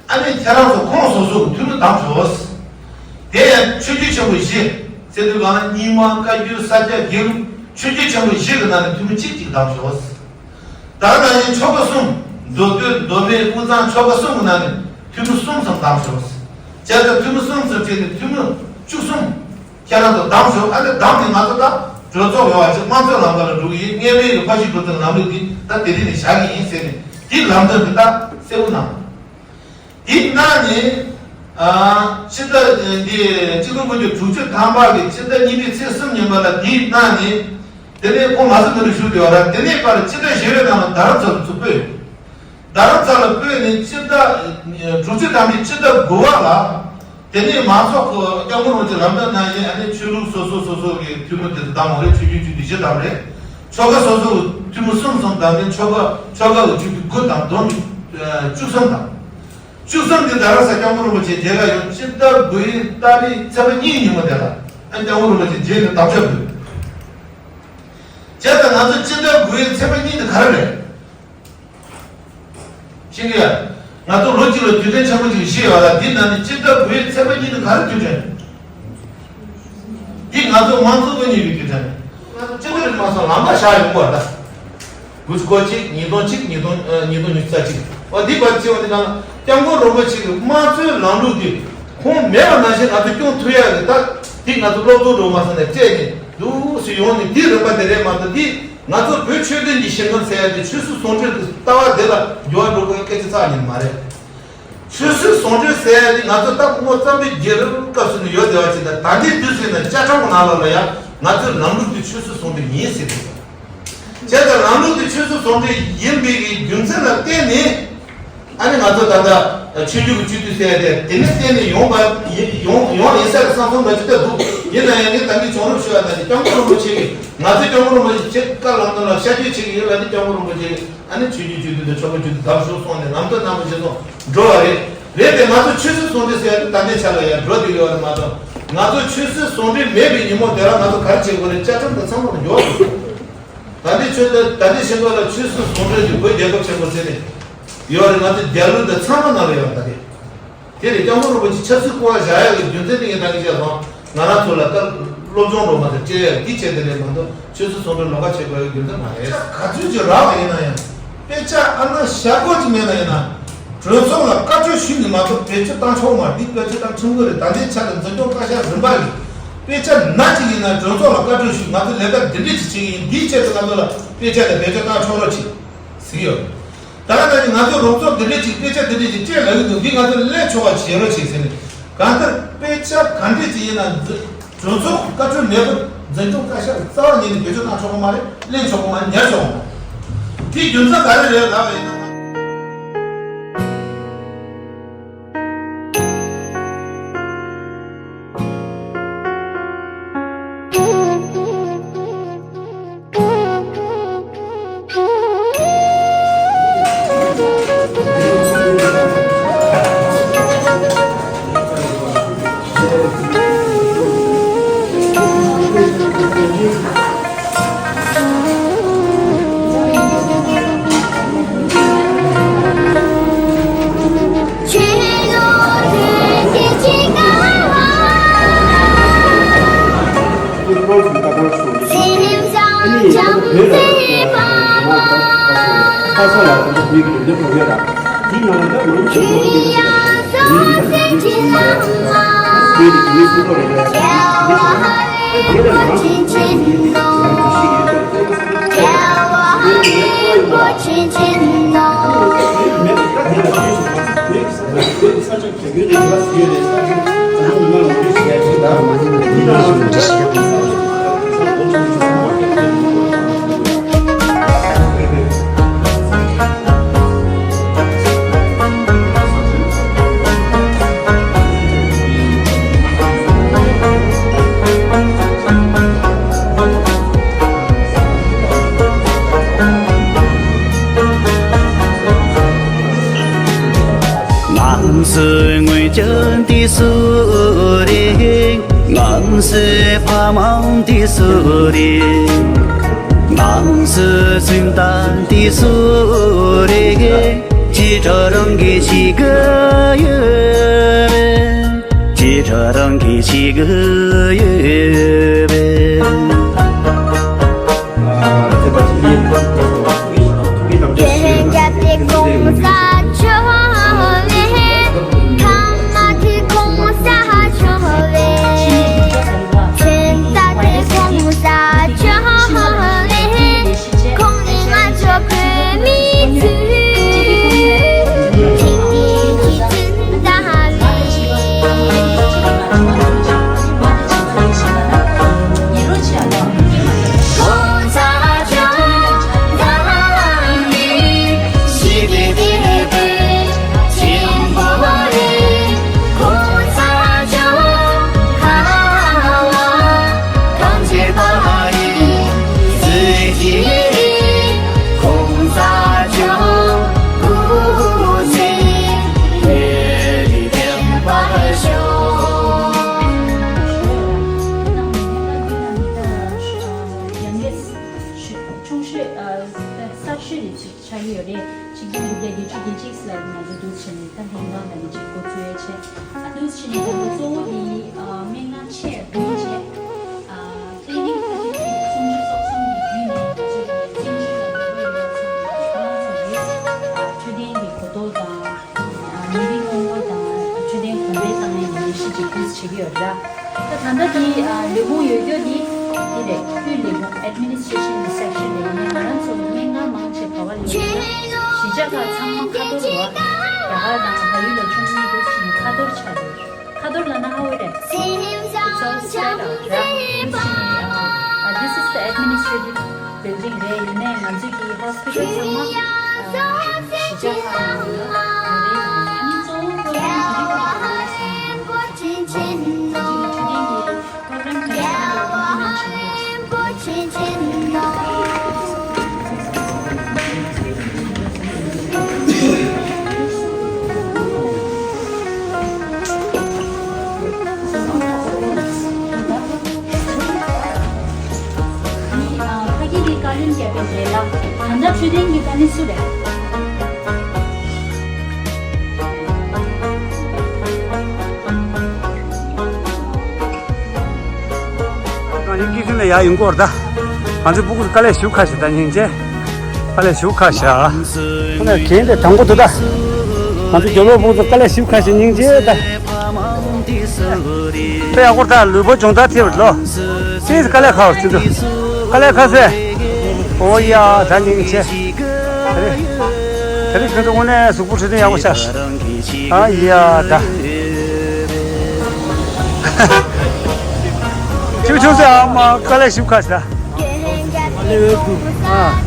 ཨ་ནི་ཁྱེད་རང་ཚོ་ཁོངས་སོ་སོ་གི་འཐུས་མི་བདམས་ཤོག་དེ་ཡང་ཆོས་བརྒྱུད་ཆེན་པོ་བཞི་ཟེར་དུས་སྒང་ལ་རྙིང་མ། བཀའ་བརྒྱུད། ས་སྐྱ། དགེ་ལུགས། ཆོས་བརྒྱུད་ཆེན་པོ་བཞི་གི་ནང་ནས་འཐུས་མི་གཅིག་གཅིག་བདམས་ཤོག་ད་ག་ནང་བཞིན་ཆོལ་ཁ་གསུམ། མདོ་སྟོད། མདོ་སྨད། དབུས་གཙང་ཆོལ་ཁ་གསུམ་གྱི་ནང་ནས་འཐུས་མི་གསུམ་ཙམ་བདམས་ཤོག་བྱས་ཙང་འཐུས་མི་གསུམ་ཙམ་བྱས་ནས་འཐུས་མི་བཅུ་གསུམ་ཁྱེད་རང་ཚོ་བདམས་ཤོག་ཨ་ནི་བདམས་ནས་ང་ཚོ་ད་གྲོས་ཚོགས་ཡོད་པ་ཅིག་དམངས་གཙོའི་ལམ་ཁ་ལ་འགྲོ་གི་ཡིན། སྔོན་མའི་གི་ཕ་ཤུལ་བུ་འཛིན་ལམ་ལུགས་འདི་ད་དེ་རིང་ནས་བཞག་གི་ཡིན་ཟེར་ནས་དེའི་ལམ་སྟོན་འདི་ད་གསལ་པོ་གནང་། དེ་གནང་ནས། ཨ། ཕྱི་ཟླ་འདི་ཕྱི་ལོ་སྟོང་དགུ་བརྒྱ་དྲུག་ཅུ་ཐམ་པ་གི་ཕྱི་ཟླ་གཉིས་པའི་ཚེས་གསུམ་ཉིན་མོ་ལ་དེ་གནང་ནས། དེ་ནས་ཁོང་མ་སུ་འདི་འདྲ་ཞུ་དེ་བ་ར། དེ་ནས་པར་ཕྱི་ཟླ་བཞི་པའི་ནང་ལ་རྡ་རམ་ས་ལ་ཚུར་སྤོས། རྡ་རམ་ས་ལ་སྤོས་ནས་ཕྱི་ཟླ་དྲུག་ཅུ་ཐམ་པའི་ཕྱི་ཟླ་དགུ་པ་ལ། དེ་ནས་མང་ཚོགས་ཀྱི་སྐྱབས་མགོན་རིན་པོ་ཆེ་ལམ་སྟོན་གནང་བཞིན། ཨ་ནི་ཆོས་ལུགས་སོ་སོ་སོ་སོ་གི་འཐུས་མི་དེ་ཚོ་བདམས་པ་རེད། ཆོས་བརྒྱུད་བཅུ་དེ་བཞི་བདམས་རེད། ཆོལ་ཁ་སོ་སོ་གི་འཐུས་མི་གསུམ་གསུམ་བདམས་ནས། ཆོལ་ཁ་ཆོལ་ཁ་གི་བཅུ་དེ་དགུ་བདམས། བསྡོམས་ཀྱིས་བཅུ་གསུམ་བདམས། བཅུ་གསུམ་དེ་རྡ་རམ་ས་སྐྱབས་མགོན་རིན་པོ་ཆེ་མཇལ་ག་ཡོང་། སྤྱི་ཟླ་དགུ་པའི་ཏ་རིག་ཚེས་པ་གཉིས་ཉིན་མོ་དེ་ལ་ཨ་སྐྱབས་མགོན་རིན་པོ་ཆེ་མཇལ་ནས་དམ་བཅའ་ཕུལ། བྱས་ཙང་ང་ཚོ་སྤྱི་ཟླ་དགུ་པའི་ཚེས་པ་གཉིས་དེ་ག་རེ་རེད། ཤེས་ཀྱི་ཡ། ང་ཚོ་ལོ་གཅིག་ལ་དུས་དྲན་ཆེན་པོ་ཅིག་བཞེས་ཡོད་ལ། འདི་ནང་ནས་སྤྱི་ཟླ་དགུ་པའི་ཚེས་པ་གཉིས་དེ་ག་རེ་དུས་དྲན། འདི་ང་ ང་ཚོ་དམངས་གཙོ་དངོས་གནས་ཡོད་རྒྱུ་དྲན། ང་ཚོ་སྤྱི་བོ་རིག་མ་སོང་ལམ་པ་བཞག་ཡོང་བ་ད། དགུ་བཅུ་གོ་གཅིག་ཉིས་སྟོང་གཅིག་ཉིས་སྟོང་ཉིས་སྟོང་ཉི་ཤུ་རྩ་གཅིག་འོ་འདི་བར་བྱས་པ་འདི་ནང་ལ་སྐྱབས་མགོན་རིན་པོ་ཆེ་གི་དམངས་གཙོའི་ལམ་ལུགས་འདི་ཁོང་མེད་པ་ནང་བཞིན་ང་ཚོ་སྐྱོང་ཐུབ་ཡག་གི་ད་འདི་ང་ཚོ་སློབ་གཙོ་འགྲོ་མ་སོང་ནས་སྤྲད་ནས་འདུག་སེ་ཡོང་ནས་འདི་རིམ་པ་འདི་རེད་མ་གཏོགས་འདི་ང་ཚོ་བོད་ཆོས་ལྡན་གྱི་ཞིང་ཁམས་ཟེར་ཡག་འདི་ཆོས་སྲིད་ཟུང་འབྲེལ་གྱི་ལྟ་བ་འདི་ལ་འགྱུར་བ་འགྲོ་དགོས་སྐད་ཆ་རྩ་བ་ཉིད་མ་རེད། ཆོས་སྲིད་ཟུང་འབྲེལ་ཟེར་ཡག་འདི་ང་ཚོ་ད་སྐུ་ངོ་བསམ་འཕེལ་རྒྱལ་པོའི་སྐབས་སུ་ནས་ཡོད་བསྡད་པ་ཅིག་དང་ད་ལྟའི་དུས་སུ་ཡིན་ན་བཅའ་ཁྲིམས་ནང་ལ་ལ་ཡང་ང་ཚོའི་ལམ་ལུགས་འདི་ཆོས་སྲིད་ཟུང་འབྲེལ་ཡིན་ཟེར་གྱི་འདུག་བྱས་ཙང་ལམ་ལུགས་འདི་ཆོས་སྲིད་ཟུང་འབྲེལ་ཡིན་པའི་གི་རྒྱུ་མཚན་ལ་བརྟེན་ནས་ཨ་ནི་ང་ཚོ་ད་ལྟ་ཆོས་བརྒྱུད་ཀྱི་སྤྱི་འཐུས་ཟེར་ཡག་དེ་དེ་ནས་བརྟེན་ནས་ཡོང་བ་ཡིན་ཡོང་ཡོང་ཡིན་ས་རེད་བསམ་བསམ་འདྲ་ཅིག་ད་འདུག་ཡིན་ན་ཡང་ངས་ད་གིན་བྱུང་རབས་ཞུ་བ་ན་ནི་སྐྱབས་མགོན་རིན་པོ་ཆེ་གིས་ང་ཚོས་སྐྱབས་མགོན་རིན་པོ་ཆེ་ཆེད་བཀའ་ལམ་སྟོན་ལ་ཤར་བསྐྱོད་བྱེད་ཀྱི་ཡོད་ལ་ནི་སྐྱབས་མགོན་རིན་པོ་ཆེ་གིས་ཨ་ནི་ཆོས་བརྒྱུད་སྤྱི་འཐུས་དང་ཆོལ་ཁ་སྤྱི་འཐུས་དམ་ཞུགས་སོང་ནས་ལམ་སྟོན་གནང་བ་བྱས་སོང་འགྲོ་བ་རེད། རེད་དེ་ང་ཚོ་ཆོས་སྲིད་ཟུང་འབྲེལ་ཟེར་ཡག་དེ་ད་ལྟའི་ཆ་ལ་ཡང་འགྲོ་བསྡད་ཡོད་རེད་མ་གཏོགས་ང་ཚོ་ཆོས་སྲིད་ཟུང་འབྲེལ་མེད་པའི་ཉིན་མོ་དེ་ལ་ང་ཚོ་ག་རེ་བྱེད་དགོས་རེད། བཅའ་ཁྲིམས་དང་ཚང་མ་ལ་འགྱུར་བ་འགྲོ་དགོས། ད་ལྟའི་ཆོས་དེ་ད་ལྟའི་ཆོས་ལུགས་ལ་ཆོས་སྲིད་ཟུང་འབྲེལ་གྱི་བོད་རྒྱལ་ཁབ་ཆེན་པོ་ཟེར་ནས་ཡོད་རེད། ང་ཚོ་རྒྱལ་གླུ་དང་ཚང་མ་ནང་ལ་ཡོད་རེད། ད་དེ་དེ་རེད། སྐྱབས་མགོན་རིན་པོ་ཆེ་ཆབ་སྲིད་སྐུ་དབང་བཞག་ཡག་གི་རྒྱུ་མཚན་དེ་ངས་ད་གིན་བཤད་སོང་། ང་རང་ཚོ་ལ་ད་སློབ་སྦྱོང་རོགས་མ་ཟད་སྤྲད་ཡག་འདི་བྱས་དེ་རེད་མ་གཏོགས་ཆོས་སྲིད་ཟུང་འབྲེལ་ལོགས་ཀ་བྱེད་དགོས་ཡག་རྒྱུ་མཚན་མ་རེད། ག་ཚོད་ཀྱི་རག་ལ་ཡིན་ན་ཡང་དཔེ་ཆ་ཨ་ན་ཞྭ་སྒོར་གཅིག་མེད་ན་ཡིན་ན་གྲོས་ཚོགས་ལ་བཀའ་འཁྲོལ་ཞུས་ནས་མ་གཏོགས་བེད་སྤྱོད་བཏང་ཆོག་མ་རེད། འདི་བེད་སྤྱོད་བཏང་ཆོག་གི་རེད། ད་ལྟའི་ཆ་ལ་འཛིན་སྐྱོང་བཀའ་ཤག་རིམ་པ་གི་དཔེ་ཆ་ན་གཅིག་ཡིན་ན་གྲོས་ཚོགས་ལ་བཀའ་འཁྲོལ་ཞུས། ང་ཚོ་ལས་ཀ་འདི་འདྲས་ཅིག་བྱེད་ཀྱི་ཡིན། འདིའི་ཆེད་དུ་ང་ཚོ་ལ་དཔེ་ཆ་དེ་བེད་སྤྱོད་བཏང་ཆོག་རོགས་གྱིས་ཟེར་གྱི་ཡོད། ད་ག་ད་ནི་ང་ཚོ་རོགས་ཚོགས་འདི་འདྲས་ཅིག་དཔེ་ཆ་འདི་འདྲས་ཅིག་སྤྲད་ལབ་ཀྱི་འདུག་འདི་ང་ཚོ་ལས་ཆོག་པ་བྱེད་རོགས་བྱེད་ཟེར་ནས། གང་ལྟར་དཔེ་ཆ་གང་འདྲས་ཅིག་ཡིན་ན་འཛིན་གྲོས་ཚོགས་བཀའ་འཁྲོལ་མེད་པར་འཛིན་སྐྱོང་བཀའ་ཤག་རྩ་བ་ཉིད་ནས་བེད་སྤྱོད་བཏང་ཆོག་གི་མ་རེད། ལེན་ཆོག་གི་མ་རེད། ཉར་ཆོག་གི་མ་རེད། དེའི་རྒྱུ་མཚན་ག་རེ་རེད་ལབ་པ་ཡིན་ན། ང་ཚོའི་སྔོན་བྱོན་དེ་སུ་རེད། ང་ཚོའི་ཕ་མ་དེ་སུ་རེད། ང་ཚོའི་སུན་ཏན་དེ་སུ་རེད། ཅི་ཁྲ་རང་གི་ཞིག་གི་ཡོད། ཅི་ཁྲ་རང་གི་ཞིག་གི་ཡོད། ཡང་སྒོས་ཆུང་ཤོས་ཨ་གསར་ཤོས་ནས་ཅིག་ཆགས་ཀྱི་ཡོད་རེད། ཆིག་སྟོང་དགུ་བརྒྱ་བརྒྱད་ཅུ་གྱ་གཅིག་ལ་ང་ཚོ་འདུག་བྱས་ནས་ད་ལྷན་ཁང་ནང་ནས་ཅིག་འགོ་བཙུགས་ཡོད་བྱས། ཨ་འདུག་བྱས་ནས་ད་ལྟ་གཙོ་བོ་དེ་ཨ་སྨན་ཁང་ཆེད་དུ་བྱས་ཨ་ ཞིག་བྱེད་ཀྱི་ཡོད་ར། ད་ད་ལྟ་དེ་ཨ་ལས་ཁུངས་ཡོད་རྒྱུ་དེ་དེ་ལས་དབུས་ལས་ཁུངས་ཨེཌ་མི་ནི་སི་ཊེ་ཤན་གྱི་སེག་ཤན་ལ་ཡིན་ནའི་ང་རང་ཚོ་གི་སྨན་ཁང་མང་ཆེ་ག་བ་ལ་ཡོད་ན་གཞིས་ཆགས་ཁག་ཚང་མ་ཁ་ཐོར་རེད་བ། རྒྱ་གར་དང་བལ་ཡུལ་ལ་བྱུང་མཁན་དེ་ཕྱིན་ནས་ཁ་ཐོར་ཆགས་ཡོད། ཁ་ཐོར་ལབ་ན་ཧ་གོ་རེད། It's all spread out, right? ཕྱིན་ནས་ཨ་this is the administrative building རེད། ཡིན་ནའི་ང་ཚོའི་གི་ཧོ་སི་པི་ཊལ་ཚང་མ་ཨ་གཞིས་ཆགས་ཁག་ལ་ཡོད་རེད། ཨ་ནི་གཙོ་བོ་པོ་རོབ་ལེམ་ག་རེ་ཡོད་རེད་ཟེར་ན། ང་ཚོའི་ནང་ནས་ཀྱི་པོ་རོ་གྷ་རམ་དེ་ཚང་མ་ལ་ཨིམ་པི་ལི་མེན་ཊི་བྱེད་ཀྱི་ཡོད། ཨ་ནི་ཨ་ཕ་གི་གི་བཀའ་བློན་རྒྱབ་པའི་ལས་ལ་ད་ལྟ་འཕྲོད་བསྟེན་གྱི་བཀའ་བློན་སུ་རེད། ང་ཡིན་ཀི་ཤུན་ལ་ཡར་ཡོང་གི་ཡོད་རེད་ད། ང་ཚོའི་སྤུ་གུ་དཀའ་ལས་ཞེ་པོ་ཁག་ཤག་ད་སྙིང་རྗེ། དཀའ་ལས་ཞེ་པོ་ཁག་ཤག་ཁོ་ན་གན་དེ་དང་པོ་འདུག་ད། ང་ཚོ་རྒྱབ་ལོགས་སྤུ་གུ་ཚོ་དཀའ་ལས་ཞེ་པོ་ཁག་ཤག་སྙིང་རྗེ་ད། དཔེ་ཡག་པོ་ད་ལུས་པོ་སྦྱོང་བརྡར་ཐེབས་རེད་ལོ། ཅིས་དཀའ་ལས་ཁག་པ་ཅི་འདུག་དཀའ་ལས་ཁག་སེ། ཨོ་ཡ་ད་སྙིང་རྗེ། དེ་རིང་དེ་རིང་ཁྱོད་ཚོ་དངོས་གནས་གཟུགས་པོ་འཕྲོད་བསྟེན་ཡག་པོ་ཤག་ཨ་ཡ་ད། ཆུ་ཆུ་ཟེར་ཨ་མ་དཀའ་ལས་ཞིབ་ཁ་ཤ། ཨ།